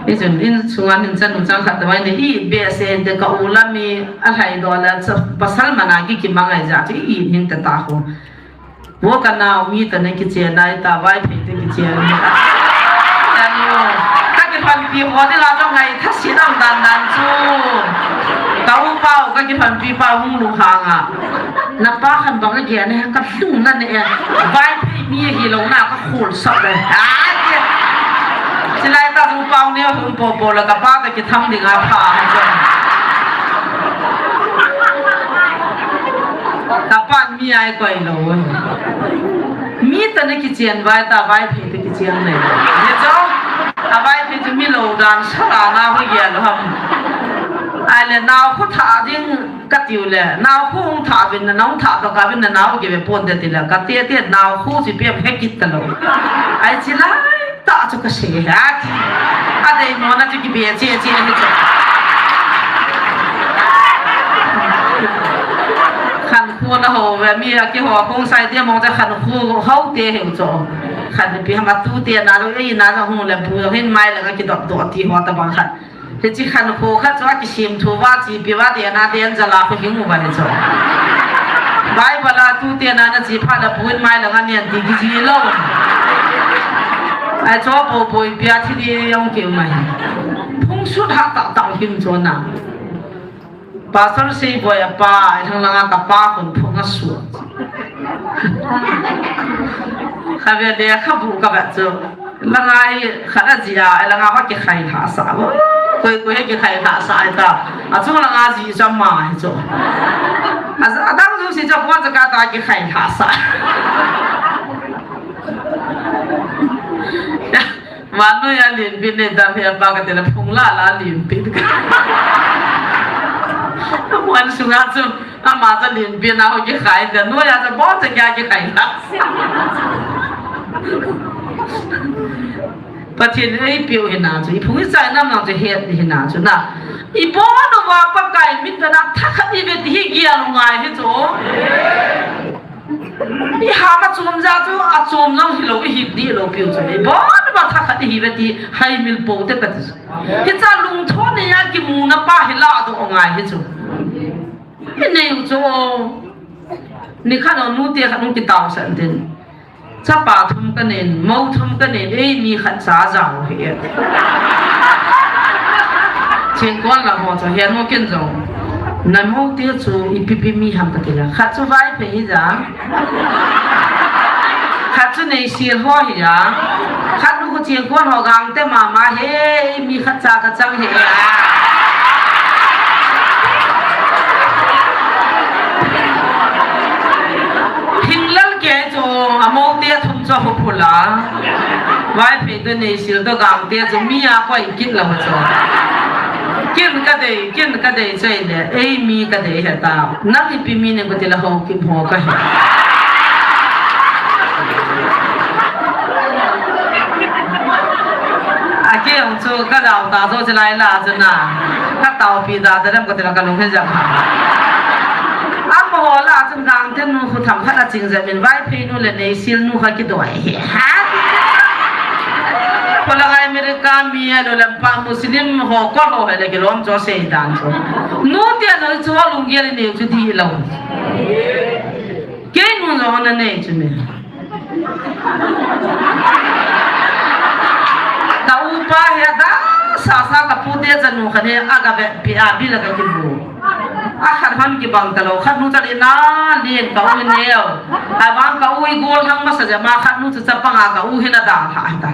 Hichun in sunga min chanu chang khat tawai ni i behseh inte ka u la mi a lhai do la cha pasal mana ki ki mangai ja chu i hin ta ta ho. Vo ka nau mi ta ne kichen nai ta Vaiphei te kichen ni. Anu, ka kilhonpi ho de la jong ngai tha si dam dan dan chu. Ka u pau ka kilhonpi pau hung lu hanga. Na pa khan bang a gen e, ka lung na ne e. Vaiphei mi hi lou na ka khol sap le. Ai, ti. Chilai ta u pau ne hung po po la ka pa ta ki tham ding a pha ha chu. Ka pan mi ai koi lou. Mi ta ne kichen vai ta Vaiphei te Chiang nei. Ni chu, a Vaiphei chu mi lo dan sala na ho gel ham. Ai le nao khu tha ding ka tiu le, nao khu hung tha vin na nong tha to ka vin na nao ki ve pon de ti le, ka te te nao khu chi pem he kit ta lo. Ai chi lai ta chu ka se ha. A dei mo na chu ki be che che he chu. Khan khu na ho ve mi a ki ho kong sai te mo cha khan khu ho te he chu. Khan pi hama tu te na lo ei na lo hung le bu lo hin mai le ka ki dot dot ti ho ta bang khan. Hichi khan khu khat chu a kisim thu va chi pi va te na te an jala khu hing u va hi chu. Bible a tu te na na chi pha la puin mai la nga nian ti ki ji lo. Ai cho po po pi a thi di yong ki u mai. Phung sut ha ta ta him cho na. Pastor sei boy a pa, ai thang la nga ka pa khun phung a su. Kha ve le kha bu ka va chu. Langa hi khat a ji a, langa ho kikhai lha sa. Koi koi he kikhai lha sa ai ta. A chung langa ji cha ma hi chu. A, a dang ju si cha ko cha ka ta kikhai lha sa. Vannoi a linpin ne dam he pa ka te la phung la la linpin ka. Wan sunga chu. Ama cha linpin a ho kikhai te, noi a cha bo cha kya kikhai la. Pathen ei piu hi na chu, i phung i chai nam nang chu het hi na chu na. I bo no va Pakai mit na thakhat i vet hi gel u ngai hi chu. I ha ma chom ja chu, a chom jong hi lo, i hi di lo piu chu. I bo no va thakhat i hi vet hi hai mil po te ka ti chu. Hi cha lungthon nei a kimu na pa hi la do ngai hi chu. I nei u chu. Ni khat nu te khat nu kitao san tin. Chapa thum ka nei, mo thum ka nei, ei mi khat cha jao hi. Chingkon la ho chu hian mo kin jong. Na mo te chu ipi pi mi ham ka ti la. Khat chu Vaiphei hi ja. Khat chu Neisil ho hi ja. Khat nu khu Chingkon ho Gangte mama hi, mi khat cha ka chang hi a. Hinglal ke chu a mo te thum chu a hu phula. Vaiphei to Neisil to Gangte chu mi a koi kit lo chu. Kin ka dei, kin ka dei chai le, ei mi ka dei he ta. Nang ipi mi ne ko ti la ho ki mo ka he. A ke ong chu ka dau ta zo chi lai la chu na. Ka tau pi da da dam ko ti la ka lung he jam. A mo ho la chun Gangte nu khu tham khat a ching jam in Vaiphei nu le Neisil nu kha ki doi he. Ha. Ko la America mi a lo lam pa Muslim ho ko lo he le ki lom cho sei dan cho. Nu te no chu lung ge le ne chu di lo. Kei nu jong na nei chu me. Ka upa hi a dang sasa ka pute chanu khat hi a ka ve pi a bi la ka kibu. A khat hon kibang ta lo, khat nu cha le na lien ka u neo. A bang ka u i gol hang masa ja ma khat nu cha chapang a ka u hi na dang ha ta.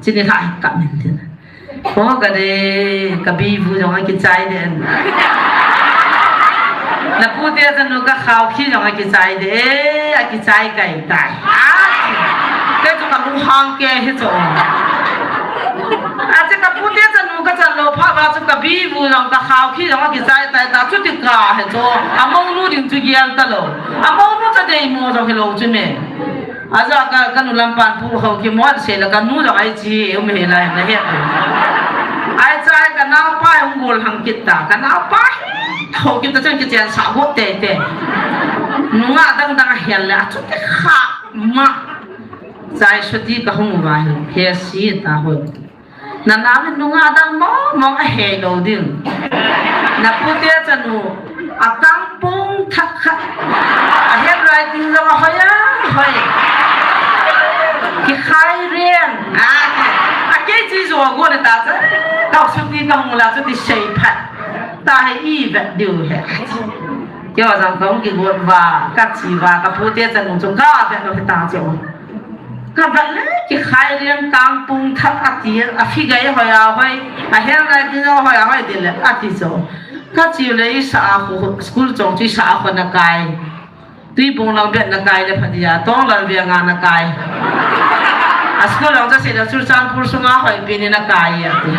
Chini ha ka min tin. Ko ka de, ka bi bu jong a kichai den. Na pute chanu ka khao khi jong a kichai de, a kichai kai tai. A, ke chu ka lung hang ke hi chu. A che ka pute chanu ka chan lo pha ba chu ka bi bu jong ka khao khi jong a kichai tai ta chu ti ka he chu. A mo nu ding chu gial ta lo. A mo nu cha dei mo jong hi lo chu me. Aja ka, ka nu lam pan pu ho ki mo se la ka nu la ai chi, um he la na he. Ai chai ka nau pa hung gol hang kit ta, ka nau pa ho kit ta chang ki chen sa go te te. Nunga dang dang a hel le a chu te kha ma. Chai suti ka hung va he, he si ta ho. Na nau hin nunga dang mo, mo a he lo ding. Na pute chanu, a tang pung thak khat. A handwriting lo a hoi a, hoi. Ki khai rian. A, a ke chi zo go na ta cha. Ka suti ka hung la chu ti sei phat. Ta he i vet diu he. Ke wa jang ka hung ki go va, ka chi va, ka pute chanu chu ka vet lo he ta chu. Ka vet le, ki khai rian kang pung thak a ti, a figure hoi a hoi, a handwriting hoi a hoi ti le, a ti chu. Ka chi le i sa a khu, school chong chu i sa a khu na kai. Tui pung lang bet na kai le pha dia, tong lal ve nga na kai. A school jong chu sei le Churachandpur sunga hoipi ni na kai a ti.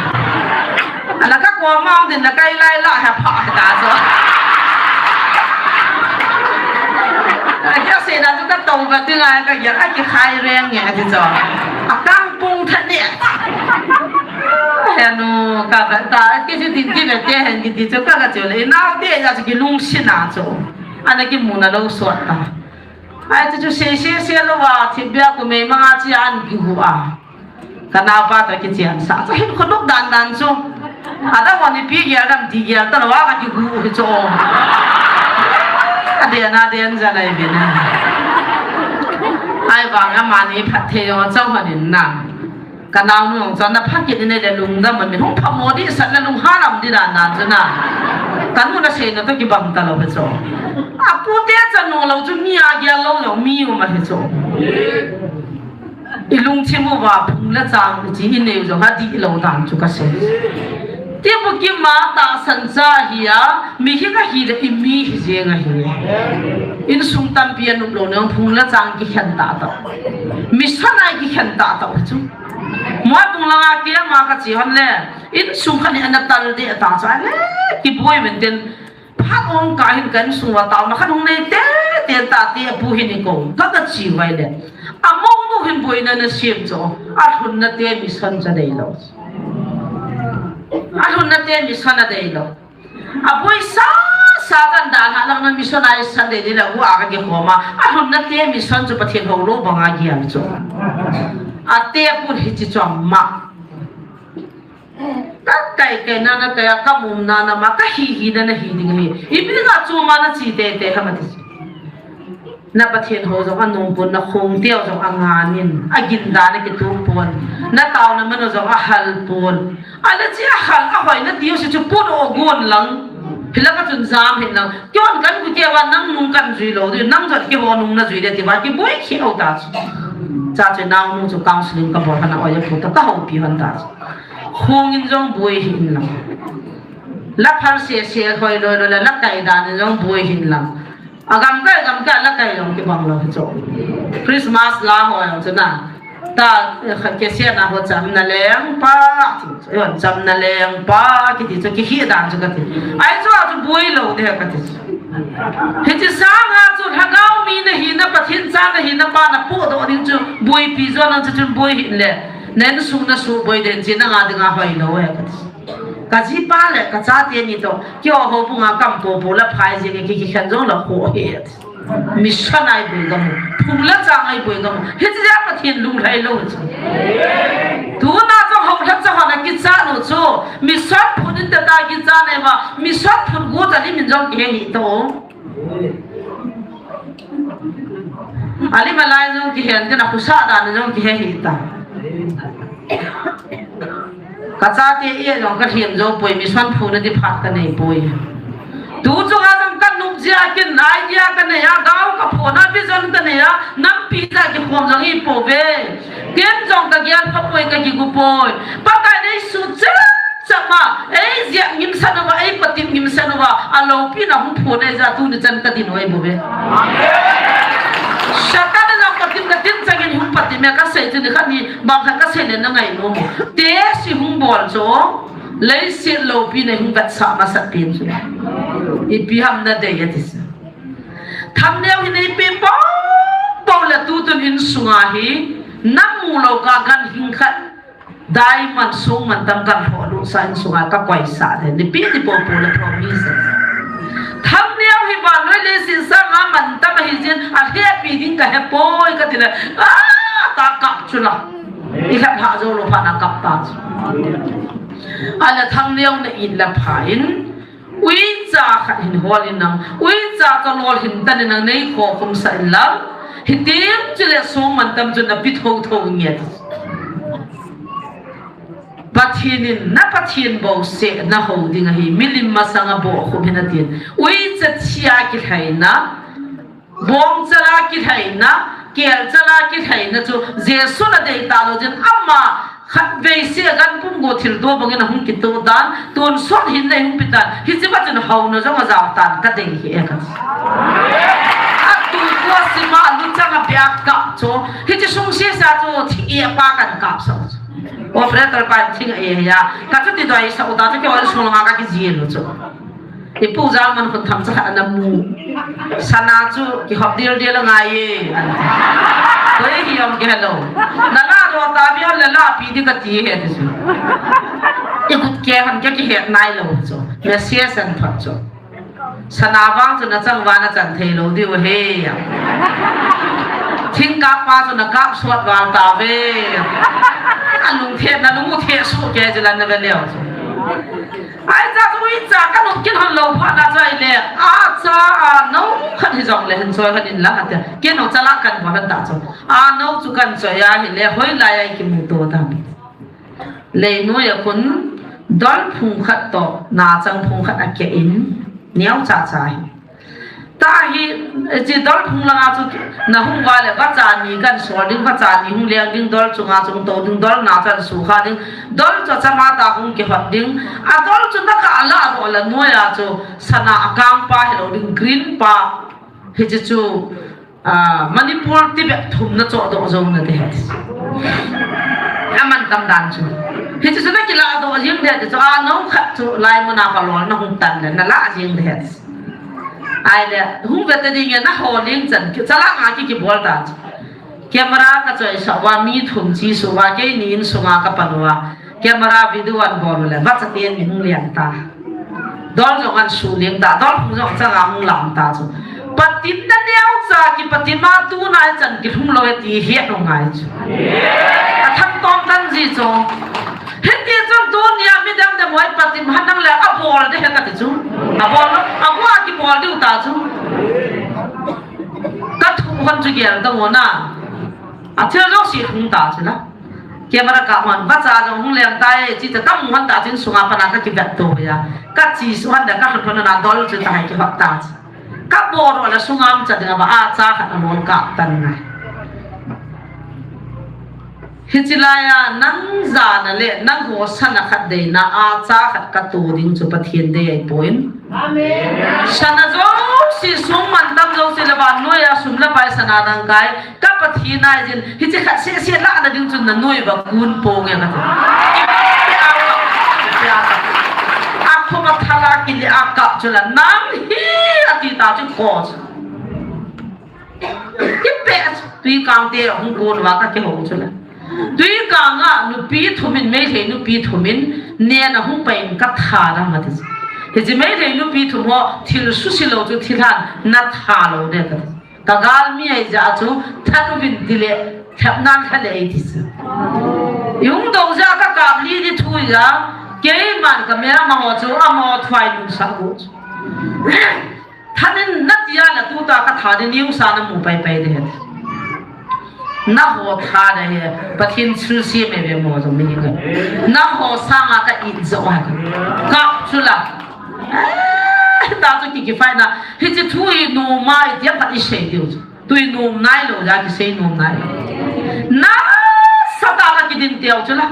Ala ka ko ma din la kai lai la ha pha ta so. A ka sei na chu ka tong ba ti ngai ka ya a ki khai reng nge ti so. A kang pung tha ni. He nu ka ba ta ki si tin ki be te hen ki ti chu ka ka chu le nau te ya chu ki lung si na chu. Ana ki mu na lo so ta. Ai chu chu sei sei sei lo va thipbia ku mei manga chi an ki gu a. Ka nau pa to ki chian sa. Chu hin khonuk dan dan chu. Ada wa ni pi gel dam ti gel ta lo wa ka ki gu hi chu. A den a den ja lai be na. Ai vang a ma ni phat the yo chau ha din na. Ka naunu jong chu na pha kit in le lungdam in hung pha mo di sat le lung halam di dan dan chu na. Ka nu na sei na to kibang ta lo he chu. A pu te cha nu lo chu mi a gel lo lo mi u ma he chu. I lungthim uva phung le chang i chi i neu jong a di lo dan chu ka sei. Ti bu ki ma ta san cha hi a mi hi ka hi le i mi hi jeng a hi. Insung tampi a nup lo nang phung le chang ki khen ta to. Mission ai ki khen ta to chu. Mo tung langa ke ma ka chi hon le, insung khat ni ana tal de ta cha le, ki boi men ten, phat ong ka hin kan sung wa tau na khat hung nei te, te ta te pu hin i ko, ka ka chi vai le. A mo mo hin boi na na sim cho, a hun na te mission cha dei lo. A hun na te mission a dei lo. A boi sa, sa kan da na lang na mission ai Sunday ni la hu a ka ke khoma. A hun na te mission chu Pathen ho lo banga gial chu. A te pun hi chi chu ma. Ka kai kai na na kai a ka mum na na ma ka hi hi na na hi ding hi. I bi na chu ma na chi te te ha ma ti. Na Pathen ho jong a nung pon na khong teu jong a nganin, a gindan a kitu pon, na tau na mano jong a hal pon. A le chi a hal a hoi na tiu si chu pon o gon lang. Hila ka chun jam hin lang. Kion kan ku ke wa nang nung kan jui lo, nang jot ki ho nung na jui le ti wa ki boi khi o ta chu. Cha chu nau nung chu counseling ka bol hana oi a pu ta ka ho pi han ta chu. Khong in jong boi hin lang. La phal se se hoi loi loi la, la kai dan in jong boi hin lang. A gam kai, gam kai, la kai jong kibang lo chu. Christmas la ho jong chu na. Ta, eh, kha ke sia na ho cham na leng pa, ti chu, yon cham na leng pa, ki ti chu, ki hi dan chu ka ti. Ai chu a chu boi lo de ka ti. Hi chi sanga chu lhagao mi na hi na Pathen cha na hi na pa na pu do ding chu boi pi jo na chu chun boi hin le. Nen su na su boi den chi na nga ding a hoi lo e ka ti. Ka jipa le ka chate ni to, kio ho bunga kam popo la phai jing e ki, ki khen jong la kho he. Mission ai boi gam u, phung la chang ai boi gam u. Hitia Pathen lunglhai lou chu. Tuna jong ho lha cha ho na kichat u chu. Mission phun in ta ta kichat ne ma. Mission phun gu ta ni min jong kihe hi to. Ali malai jong kihen te na khusa dan jong kihe hi ta. Ka chate e jong ka lhem jo poi, mission phun a di phat ka nei poi. Tu chunga jong ka nop jia kin idea ka nei a, gao ka phon a, vision ka nei a, nampi ja kikhom jong i po ve. Ken jong ka gel pha poi, ka kigu poi. Pakai nei su che Chama, ei jia ngimsan uva, ei patep ngimsan uva, a loupina hung phon e ja tuni chan ka din oi bu ve. Satan a patep na tin changin hung patep me ka sei chu ni khat ni bang khat ka sei le na ngai nom. Te si hung bol chu, leiset loupina hung vetsah masat pen chu. Ipi ham na dei a ti sa. Thumbnail hi nei pe pau pau le tutun insunga hi, na mu lou ka ganhing khat. Diamond song mantam kan lhoh lut sa insunga ka koisah de. Nipi ni popo le promise. Thumbnail hi vannoi leiset sanga mantam ahi jin a hepi ding ka hepoi ka ti le. Ah, ka kap chu la. I lhap lhah jou lou phat na kap ta chu. A le thumbnail na it la pha in. Uicha khat hin hol in lang, uicha ka lol hin tan in lang nei kho khum sa in lang. Hitim chule song mantam chu na pi tho tho nge ti. Pathen in na Pathen bouseh na ho ding ahi, milim masanga boh khum hin atin. Uicha chia kilhaina, Bongchala kilhaina, kelchala kilhaina chu Jesu na dei ta lou jin ama khatvei se gan pum go thil to bangin ahung kito dan, tonsot hin nei hung pi tan, hichi bachin houna jong ajao tan ka dei hi e ka. Atu Hiroshima luchang a bia kap chu. Hiche sung sesa chu thing e pa kan kap sah chu. Operator pa thing e ya. Ka chuti doi sah u ta chu keiho sung langa ka kijil u chu. Ipu Jalmankhun themcha khat ana mu. Sana chu kihop dildil angai e. Koi hi om ke hello. Na la doh ta bi hon le la pi di kati he ti chu. Igut ke hon ke kihet nailou chu. Message an thot chu. Sana vang chu nachang uva nachan thei lou diu ahi. Thingkap pa chu nakap sot val tauve. Nalung the, nalung u the su ke chu lan na ve leu chu. Ahi cha chu icha kanop kin hon lou phat na chu ahile. Acha, anou khat hijongle hin choi khat in la ati. Keiho chala kan bol ta chu. Anou chu kan choi ahile hoilai a ikimuto tam. Leinoiya khun dolphung khat toh nachang phung khat akeh in neocha cha hi. Tahi, hiche dolphung langa chu nahung uva le vacha ni kan sol ding, vacha ni hung leng ding, dol chunga chu hung tou ding, dol na chu ana sukha ding, dol chu achama tah a hung kihot ding, adol chu nakah a ladoh le noiya chu sana akang pa hilou ding, green pa, hiche chu Ah, Manipur, Tibet thum nachohdoh jou nate. Aman tam dan chu. Hiche chu nakiladoh jing de chu, anou khat chu lai muna kholol nahung tan le nalah jing de. Ahile hung vete ding e, naho ling chan, chala nga ki kibol ta chu. Camera kachoisah uva mi thum chesuh uva, keini insunga kapan uva. Camera video anbol le, vacha ten mi hung leng ta. Dol jong ansuh leng ta, dolphung jong changa hung lam ta chu. Patepna neocha kipatem a tuna ichan kilhung lou e ti het u ngai chu. Athangtom tan ji chu. Hiti chun tunia midang de moi patep han nang le abol de he kati chu. Abol lou, agu a kibol diu ta chu. Kathu hon chu gel dang u na. Athil jouse hung ta chu la. Camera kap hon, vacha jong hung leng tai, chi ta tam hon ta chin sunga pana kakivet to ya. Kache suh hon da kalhun hon na dol chu tahai kihot ta. Kabol u le sungam cha ding ava acha khat alol kap tan na. Hiche laiya nang jana le nang hosana khat deina acha khat kato ding chu Pathen dei ahipoi. Amen. Sana jouse, sum mantam jouse le vannoiya sum le pai sana dangka hi. Ka Pathen ahi jin, hiche khat seh seh lahna ding chun nanoi uva kun ponge kati. Akhopa thala kile a kap chu la, nang hi ati ta chu ko chu. Kipe chu, twikang te hung kon uva kakihou chu la. Twikang a nupi thum in, Meitei nupi thum in, nen ahung pai in katha dam ati chu. Hiche Meitei nupi thum ho thil suse lou chu thilhan natha lou de kati. Kagalmi ahi jeh a chu, than uvin tile, thlep nan lha le eiti chu. Ihung dou jeh a kakap li di thu ahi jeh a, keiman ka mel amaho chu, amaho thu ahin lhung sah u chu. Than in nati a la tuta katha di news a namu pai pai de. Naho tha de he, Pathen thil sem e ve mo jong mi hi ka. Naho sanga ka it jo a ka. Kap chu la. Eh, ta chu ki, kifai na. Hiche thu hi nom a, iti a pat isei diu chu. Tui nom nailou, ja kisei nom nailou. Nasatah a kidin teu chu la.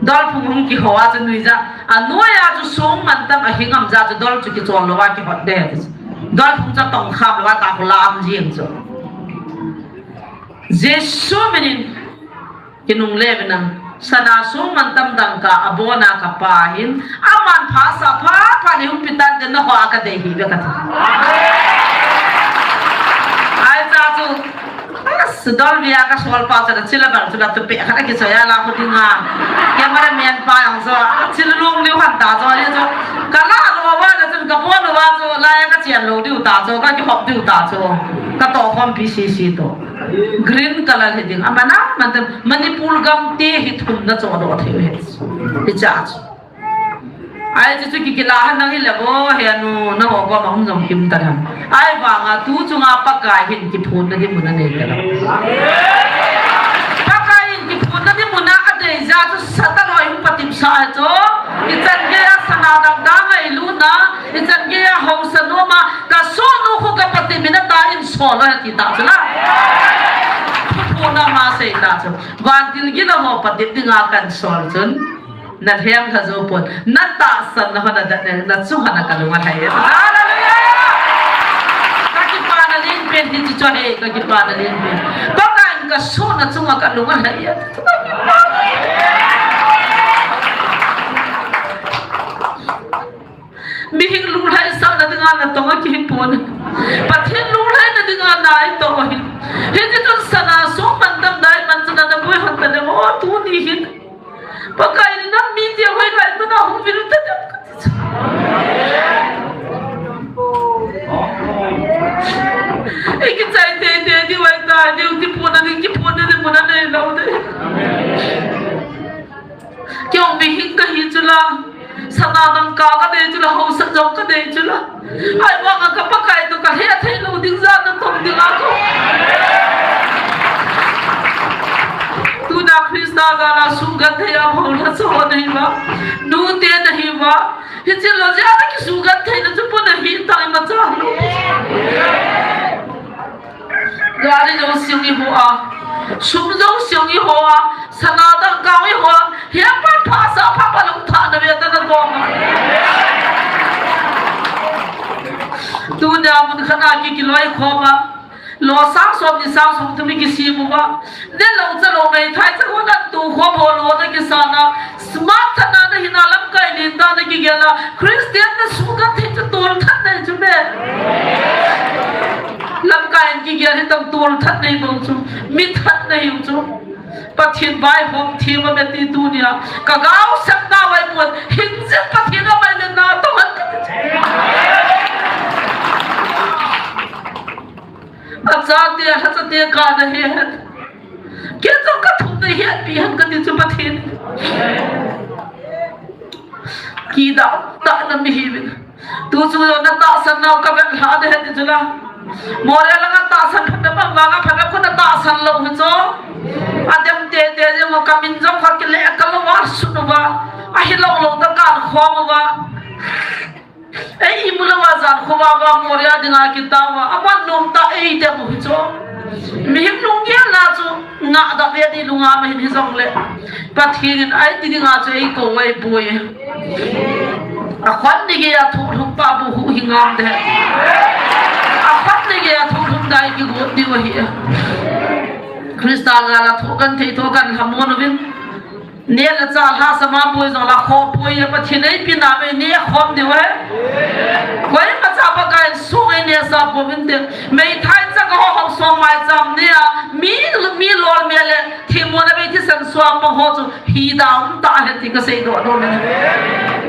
Dolphung hung kiho a chu nuijat. Anoiya chu sung mantam ahi ngam jeh a chu dol chu kichol lou a kihot de. Dolphung chu tongkham lou a ta khu lam jing chu. Jesu minin. Kinungle uvin lang. Sana sung mantam dangka abona kapa hin. Aman phasah pha pha nei hung pi tante naho a kadei hi ve kati. Ahi cha chu. Sudol via kasol pa chu la chila bal chu la tupe khat akichoi a la khu dinga. Camera man pa jong chu. Chil lung liu han ta chu ahi chu. Kala ro ba la chun kabon uva chu la ya kachen lou diu ta chu. Kakihop diu ta chu. Katoh khom P C C to. Green colour hi ding. Amana, mantam, Manipur gam te hi thum nachohdoh thei u hi. Hicha chu. Ahi chu chu kikila han nang hile vo, he anu, naho koma hung jong kim ta dam. Ahivanga tu chunga Pakai hin kiphunna ding mun anei ta dam. Pakai hin kiphunna ding mun a adei jeh a chu Satan ho hung patepsah hi chu. Ichan gei a sana dangka ngailutna, ichan gei a haosa nom a, kasohnu khu kapatep in ata in sol lou hi ati ta chu la. Thuphon a ama sei ta chu. Vantil gilou ho patep dinga kan sol chun. Nalhem lha jou pon. Natahsan na ho nadat ne, nachung ho na kalung alhai. Hallelujah! Kakipana len Pen hichu chu ahi ka kipana len pen. Pakai in ka sona chunga ka lung alhai e. Mihing lunglhaisahna dinga natong akipon. Pathen lunglhaina dinga naitong ahi. Hiche chun sana songmantam diamond chu nana boi hon tadem o tuni hin. Pakai in nam mite hoilai muna hung vil tadem kati chu. Ikichai teitei diu ahitai, duty pona ding kipona ding mun anei lou ding. Kei jong mihing kahi chula, sana dangka kadei chula, haosa jong kadei chula. Ahivanga ka Pakai toh kahet thei lou ding jat natong dinga ko. Tuna Christa jala suhgenthei a bou lhacha ho nahiuva, nute nahiuva, hiche lou jeh a nakisuhgentheina chu puna hitai, imacha lou. Gari jouse jong iho a, sum jouse jong iho a, sana dangka jong iho a, hiche pa phasah pha pa lungthah na ve ta natong a. Tunia mun khat a ki, kiloikhom a, lo sang som ni sang som thum ikisem uva, nelou chalou meithai chang ho natoh khom ho lo nakisan a, smart tah a nahin a, lamkai lentah a nakigel a, Christian nasuhgenthei chu tolthat nahi chu me. Lamkai in kigel hitam, tolthat nahi bou chu, mithat nahiu chu. Pathen vaihom them a me ti tunia ka gaosap nau ahipon, hinjing Pathen amai le natong hen kati chu. Achate, achate kana he hen. Kei jong kathum nahetpi hen kati chu Pathen. Kidang tah na mihiuvin. Tu chu natahsan nau kavet lha ding ahi ti chula. Moria langa tahsan phabep a vanga phabep khu natahsan lou hi chu. Adem teitei jeng u, kamin jong kha kile kalou a sun uva. Ahilou lou tah a kakhom uva. Ei imu louva jan khovah uva Moria dinga kitao uva, aman nom tah a eidem u hi chu. Mihem lunggel na chu ngah da ve di, lungam ahin hijongle, Pathen in eiti dinga chu eikou u ahipoi. Akhut ni geiya thohlhum pa bou huhhing ngam ding ahi. Akhut ni geiya thohlhum dai kigot diu ahi. Christa jala thohgenthei toh kanlhamon uvin. Neh le chah lhasam a boi jongle khoh poi e, Pathen eipina vei neh khom diu ahi. Koimacha Pakai in song einehsah pouvinte. Meithai chang ho, haosa maicham neh a, mi, mi lolme le themmo na vei thisan suah pang ho chu hi dam tah ahi ti kaseidoh nom e.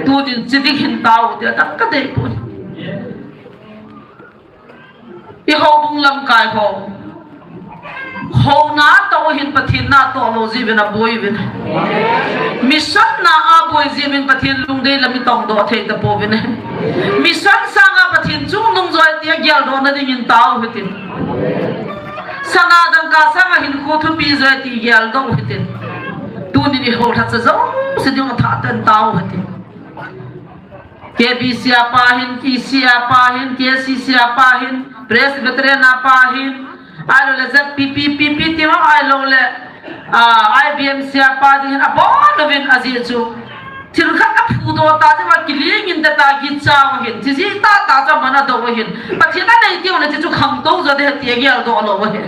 Tunin chi ding hin tao te tah kadei poi. I houbung lamkai ho. Houna toh hin Pathen na toh lou jeh uvin aboi uvin. Mission na aboi jeh uvin Pathen lungdei lam itongdoh thei tapouvin. Mission sanga Pathen chungnung joi ti ageldoh na dingin tao hitin. Sana dangka sanga hinkho thupi joi ti geldoh hitin. Tunin i houlhacha jouse dinga thah ten tao hitin. K B C a pa hin, K C a pa hin, K C C a pa hin, Presbyterian a pa hin, ahilou le Z P P, P P T ma ahilou le, ah, I B M C a pa ding hin, abon uvin ajeh chu. Thil khat aphudoh ta jeh uva kiling in tah a kicha u ahin, chi jeh tah tah chu aman adoh u ahin. Pathen anei teng le chi chu khangtou jo ding ahi ti ageldoh lou u ahin.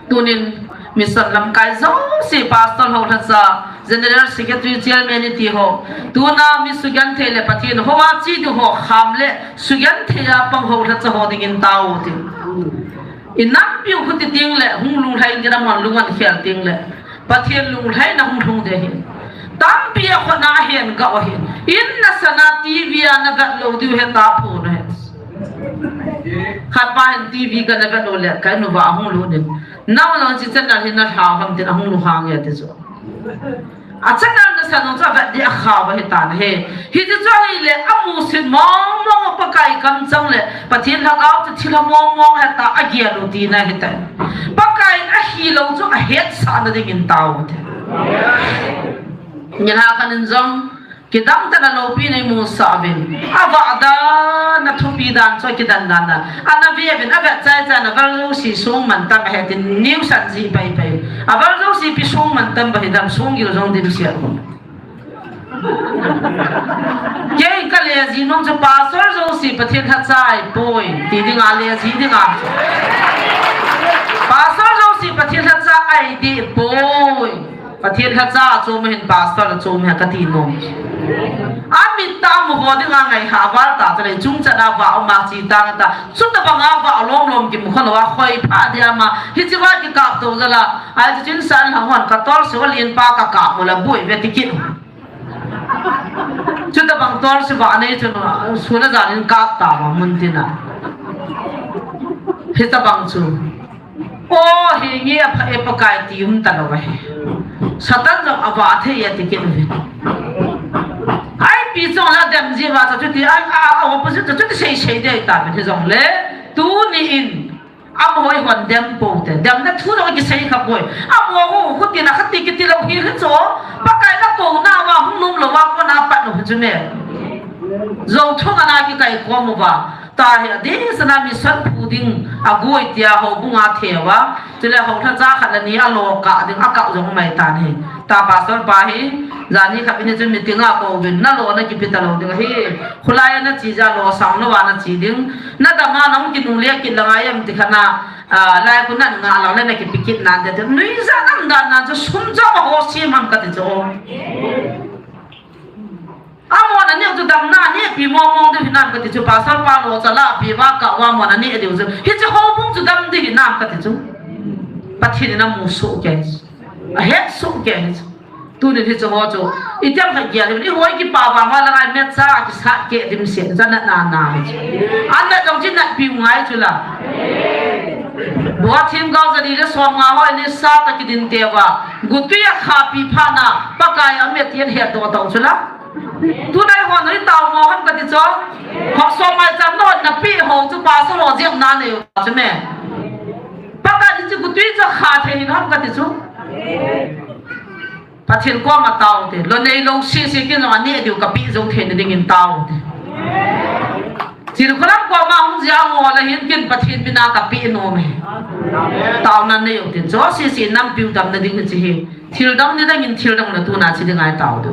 Tunin mission lamkai jouse, pastor houlhacha, general secretary, chairman iti ho. Tuna mi sugenthei le Pathen houva che ding ho kham le sugenthei a pang houlhacha ho dingin tao u tin. I nampiu khuti teng le hung lunglhai ding, amahon lung ahin khel teng le Pathen lunglhaina hung lhung ding ahi. Tampi a khut na ahin gah u ahin. In na sana T V a na vet lou diu ahi tapon ahi. Khat pa hin T V kana vet u le, ka in uva ahung lut in, nang jong hiche channel hi na lha u ham tin ahung lunghang e ati chu. A channel nasan jong chu avet ding akha u ahi tan ahi. Hiche chu ahile amusit mong mong a Pakai kamchang le Pathen Lhagao chu thilha mong mong ahi tia agel u tina ahi tai. Pakai in ahilou chu ahetsah na dingin tao u te. Nilhah khat in jong kidang tah in aloupina eimusah uvin. Avah dan, athupi dan chu akidan dan dan. Ana ve uvin, avet chai chai in aval jouse songmantam ahi tin news ahin jih pai pai. Aval jouse ipi songmantam ba hidem, songgil jong dimset hon. Kei ka lazy nom chu pastor jouse Pathen lhacha ahipoi, ti dinga lazy dinga. Pastor jouse Pathen lhacha ahipoi. Pathen lhacha achom ahin pastor achom ahi kati nom. Amit tah a mu ho dinga ngai ha val ta chule chungchang a va um a chi ta ta. Chutabang a va lom lom kimu kha lou a khoi pha dia ma. Hiche va kikap to jal a. Ai chu chin san hang hon ka tolse va lien pa ka kap mo la bui ve ti kit. Chutabang tolse va nei chu na, sun a jan in kap ta ma mun tina. Hitabang chu. O, hi nge a pha e Pakai ti um ta lou ahi. Satan jong a va thei e ti kit uve. Ipi chong la dem ji va cha chuti a, a, a opposite cha chuti sei sei dei ta pen hi jongle. Tuni in. Amaho i hon dem pou te, demna thu jong kisei kha poi. Amaho khu, khu tina kha ti kiti lou hi hi chu. Pakai na kouna va hung nom lou va kona pat lou hi chu me. Jou thung ana kikai khom uva. Tahi adeh sana mission phu ding agoi tia houbung a thei uva. Chule houlhacha khat le ni a lo kah ding a kah jong mai tan hi. Ta pastor pa hi, jani khat ni chu meeting a kou vin na lo na kipe ta lou ding hi. Khulai a na che ja lo sang lou a na che ding. Na dam a na hung kinungle kit lang a em ti kha na, a, lai khu na nga lang le na kipe kit nan te. Nuijat nam dan nan chu sum jong ho sim ham kati chu. Amon aneo chu damna anehpi mong mong diu hinam kati chu, pastor pa lo cha la pi va kah uva amon aneh diu chu. Hiche houbung chu dam ding hinam kati chu. Pathen in amu soh kei. Ahet soh kei. Tunin hiche ho chu. Itiang khat gel hi, i hoi kipa vang uva la ngai met cha kisat kei dimset cha na na na. An na jong chin na pi ngai chu la. Bua thim gao jani le som nga hoi ni sa ta kidin te uva. Gutui a khapi phat na, Pakai a met yen het do tau chu la. Tunai hon ri tao mo ham kati chu. Hok som mai cham no na pi ho chu pastor ho jep na nei u chu me. Pakai ni chu gutui chu kha thei in ham kati chu. Pathen koma tao te. Lo nei lo si si kin lo aneh diu ka pi jou thei na ding in tao te. Chil khulam koma hung jia mo la hin kin Pathen mina ka pi nom e. Tao na nei u tin. Chu si si nam piu dam na ding chi hi. Thil dang ni dang in thil dang na tu na chi ding ai tao tu.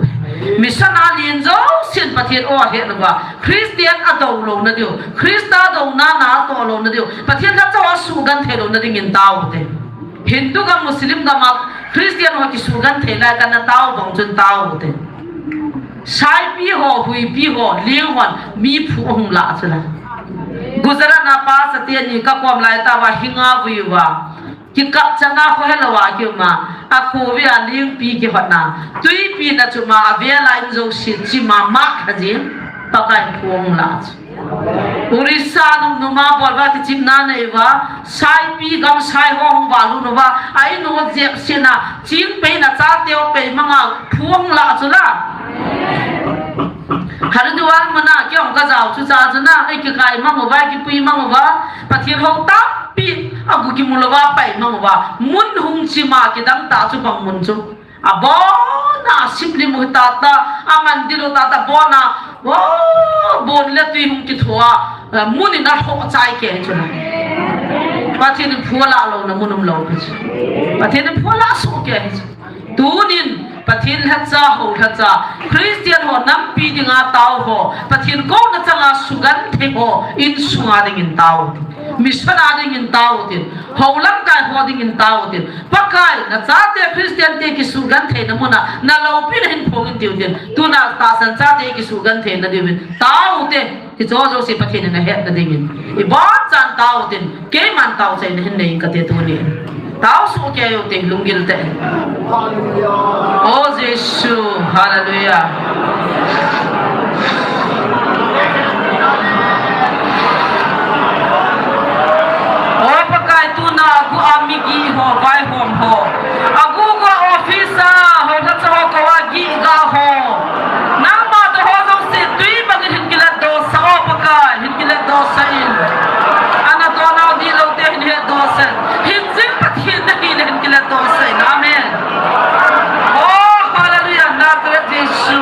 Mission a lien jousen Pathen o he na ba. Christian a do lo na diu. Christa do na na to lo na diu. Pathen lhacha a sugenthei lo na ding in tao te. Hindu gam, Muslim gam a Christian ho kisugenthei lai kana tao bang chun tao te. Saipi ho, huipi ho, lieng hon, mi phu hung la chu la. Gujarat na pa sa te ni ka kom lai ta va hinga vui va. Kikap changa kho helou a kiuma, a kho ve a lingpi kihotna, tuipi na chuma, a vela in jouse chima mak kha jing, Pakai phuang la chu. Orissa num numa bol va kichimna nei va, Saipi gam sai ho hung va lut uva, a in ho jep sina, ching pei na cha teo pei manga phuang la chu la. Haridwar muna kei hung ka jao chu cha chu na, ei kikai mang uva, ei kipui mang uva, Pathen ho tampi, a gu kimu lou va pai mang uva, mun hung chima kidang ta chu bang mun chu. Abon a sip lim u ta ta, a mandir u ta ta, bon a, oh, bon le tui hung kithoa, eh, mun in a tho chai kei chu na. Pathen in phuala lou na mun um lou kei chu. Pathen in phuala su kei chu. Tunin Pathen lhacha ho lhacha, Christian ho nampi dinga tao ho, Pathen kouna changa sugenthei ho, insunga dingin tao tin. Mission a dingin tao tin. Ho lamkai ho dingin tao tin. Pakai, na chate Christian te kisugenthei na muna, na loupi na hin phong in tiu tin. Tuna tahsan chate kisugenthei na diuvin. Tao te. Hiche jouse Pathen in ahet na dingin. Ibon chan tao tin, keiman tao chai na hin nei kate tuni. Tao su kei u te lunggil te. O Jesu, hallelujah. O Pakai tuna agu a migi ho, vaihom ho. Agu gu a office a, ho na cha ho ko a gi ga ho. Nangma to ho jong se tui bangin hin kilet dosa, o Pakai, hin kilet dosa in. Ana to nau di lou te hin het dosa. Hin jing Pathen na hi le hin kilet dosa in. Amen. Oh, hallelujah, Nazareth Jesu.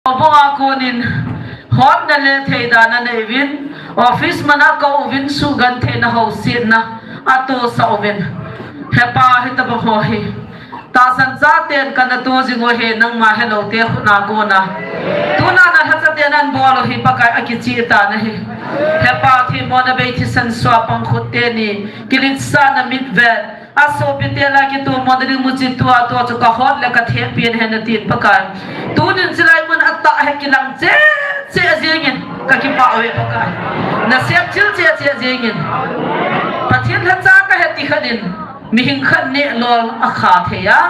Obonga konin, hon na le thei dan a nei uvin, office mana ko uvin sugentheina housetna, atohsa uvin. Hepa hitobang ho hi. Tahsan chaten kana to jing u ahi nangma helou te khut na kona. Tuna na lhacha ten an bol u hi Pakai akichih tan ahi. Hepa themmo na bei thisan sua pang khut teni. Kiletsahna mitvet. Asopi te la kitu mo ding muchi tua tua chu ka hot le ka thep pin hen na tin Pakai. Tunin chilai mun a tah he kilang che che jingin ka kipah uve Pakai. Na sep chil che che jingin. Pathen lhacha ka he ti khanin mihing khat neh lol a kha thei a.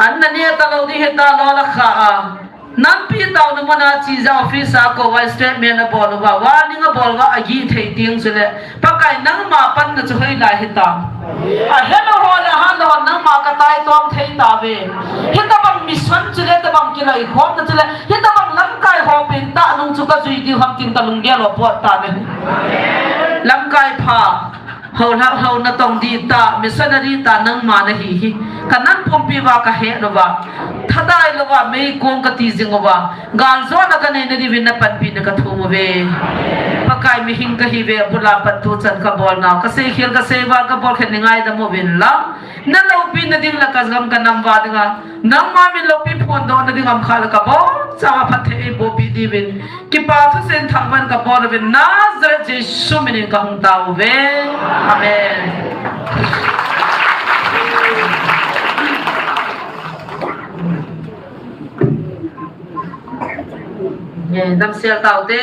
An na neh talou ding he ta lol a kha a. Nampi taona muna chi ja office a ko uva statement a bol uva, warning a bol uva, agih thei ding chule. Pakai nangma panna chu hoilai hitam. Ahelou ho le ahelou ho nangma ka taitom thei tauve. Hitabang mission chule, tabang kiloikhomna chule, hitabang lamkai ho pengtah nung chu ka jui diu ham tin ka lunggel u apot tan ahi. Lamkai pha. Houlhah hou natong ding tah, missionary tah nangma nahi hi. Ka nam pumpi uva ka het uva. Thadai louva, meikong ka ti jing uva. Galjona ka neina diuvin na panpina ka thum uve. Pakai mihing kahiuve, abul a pat tuchan ka bol nau. Ka seikhel ka seival ka bol khen nei ngaidam uvin lang. Na loupina ding le ka gam ka nam uva dinga. Nangma min loupi phondohna ding ham kha le ka bol. Cha phatthei eiboh pi diuvin. Kipa thusim thangvah ka bol uve Nazareth Jesu minin ka hung tao uve. Amen. Ye, damsel taute.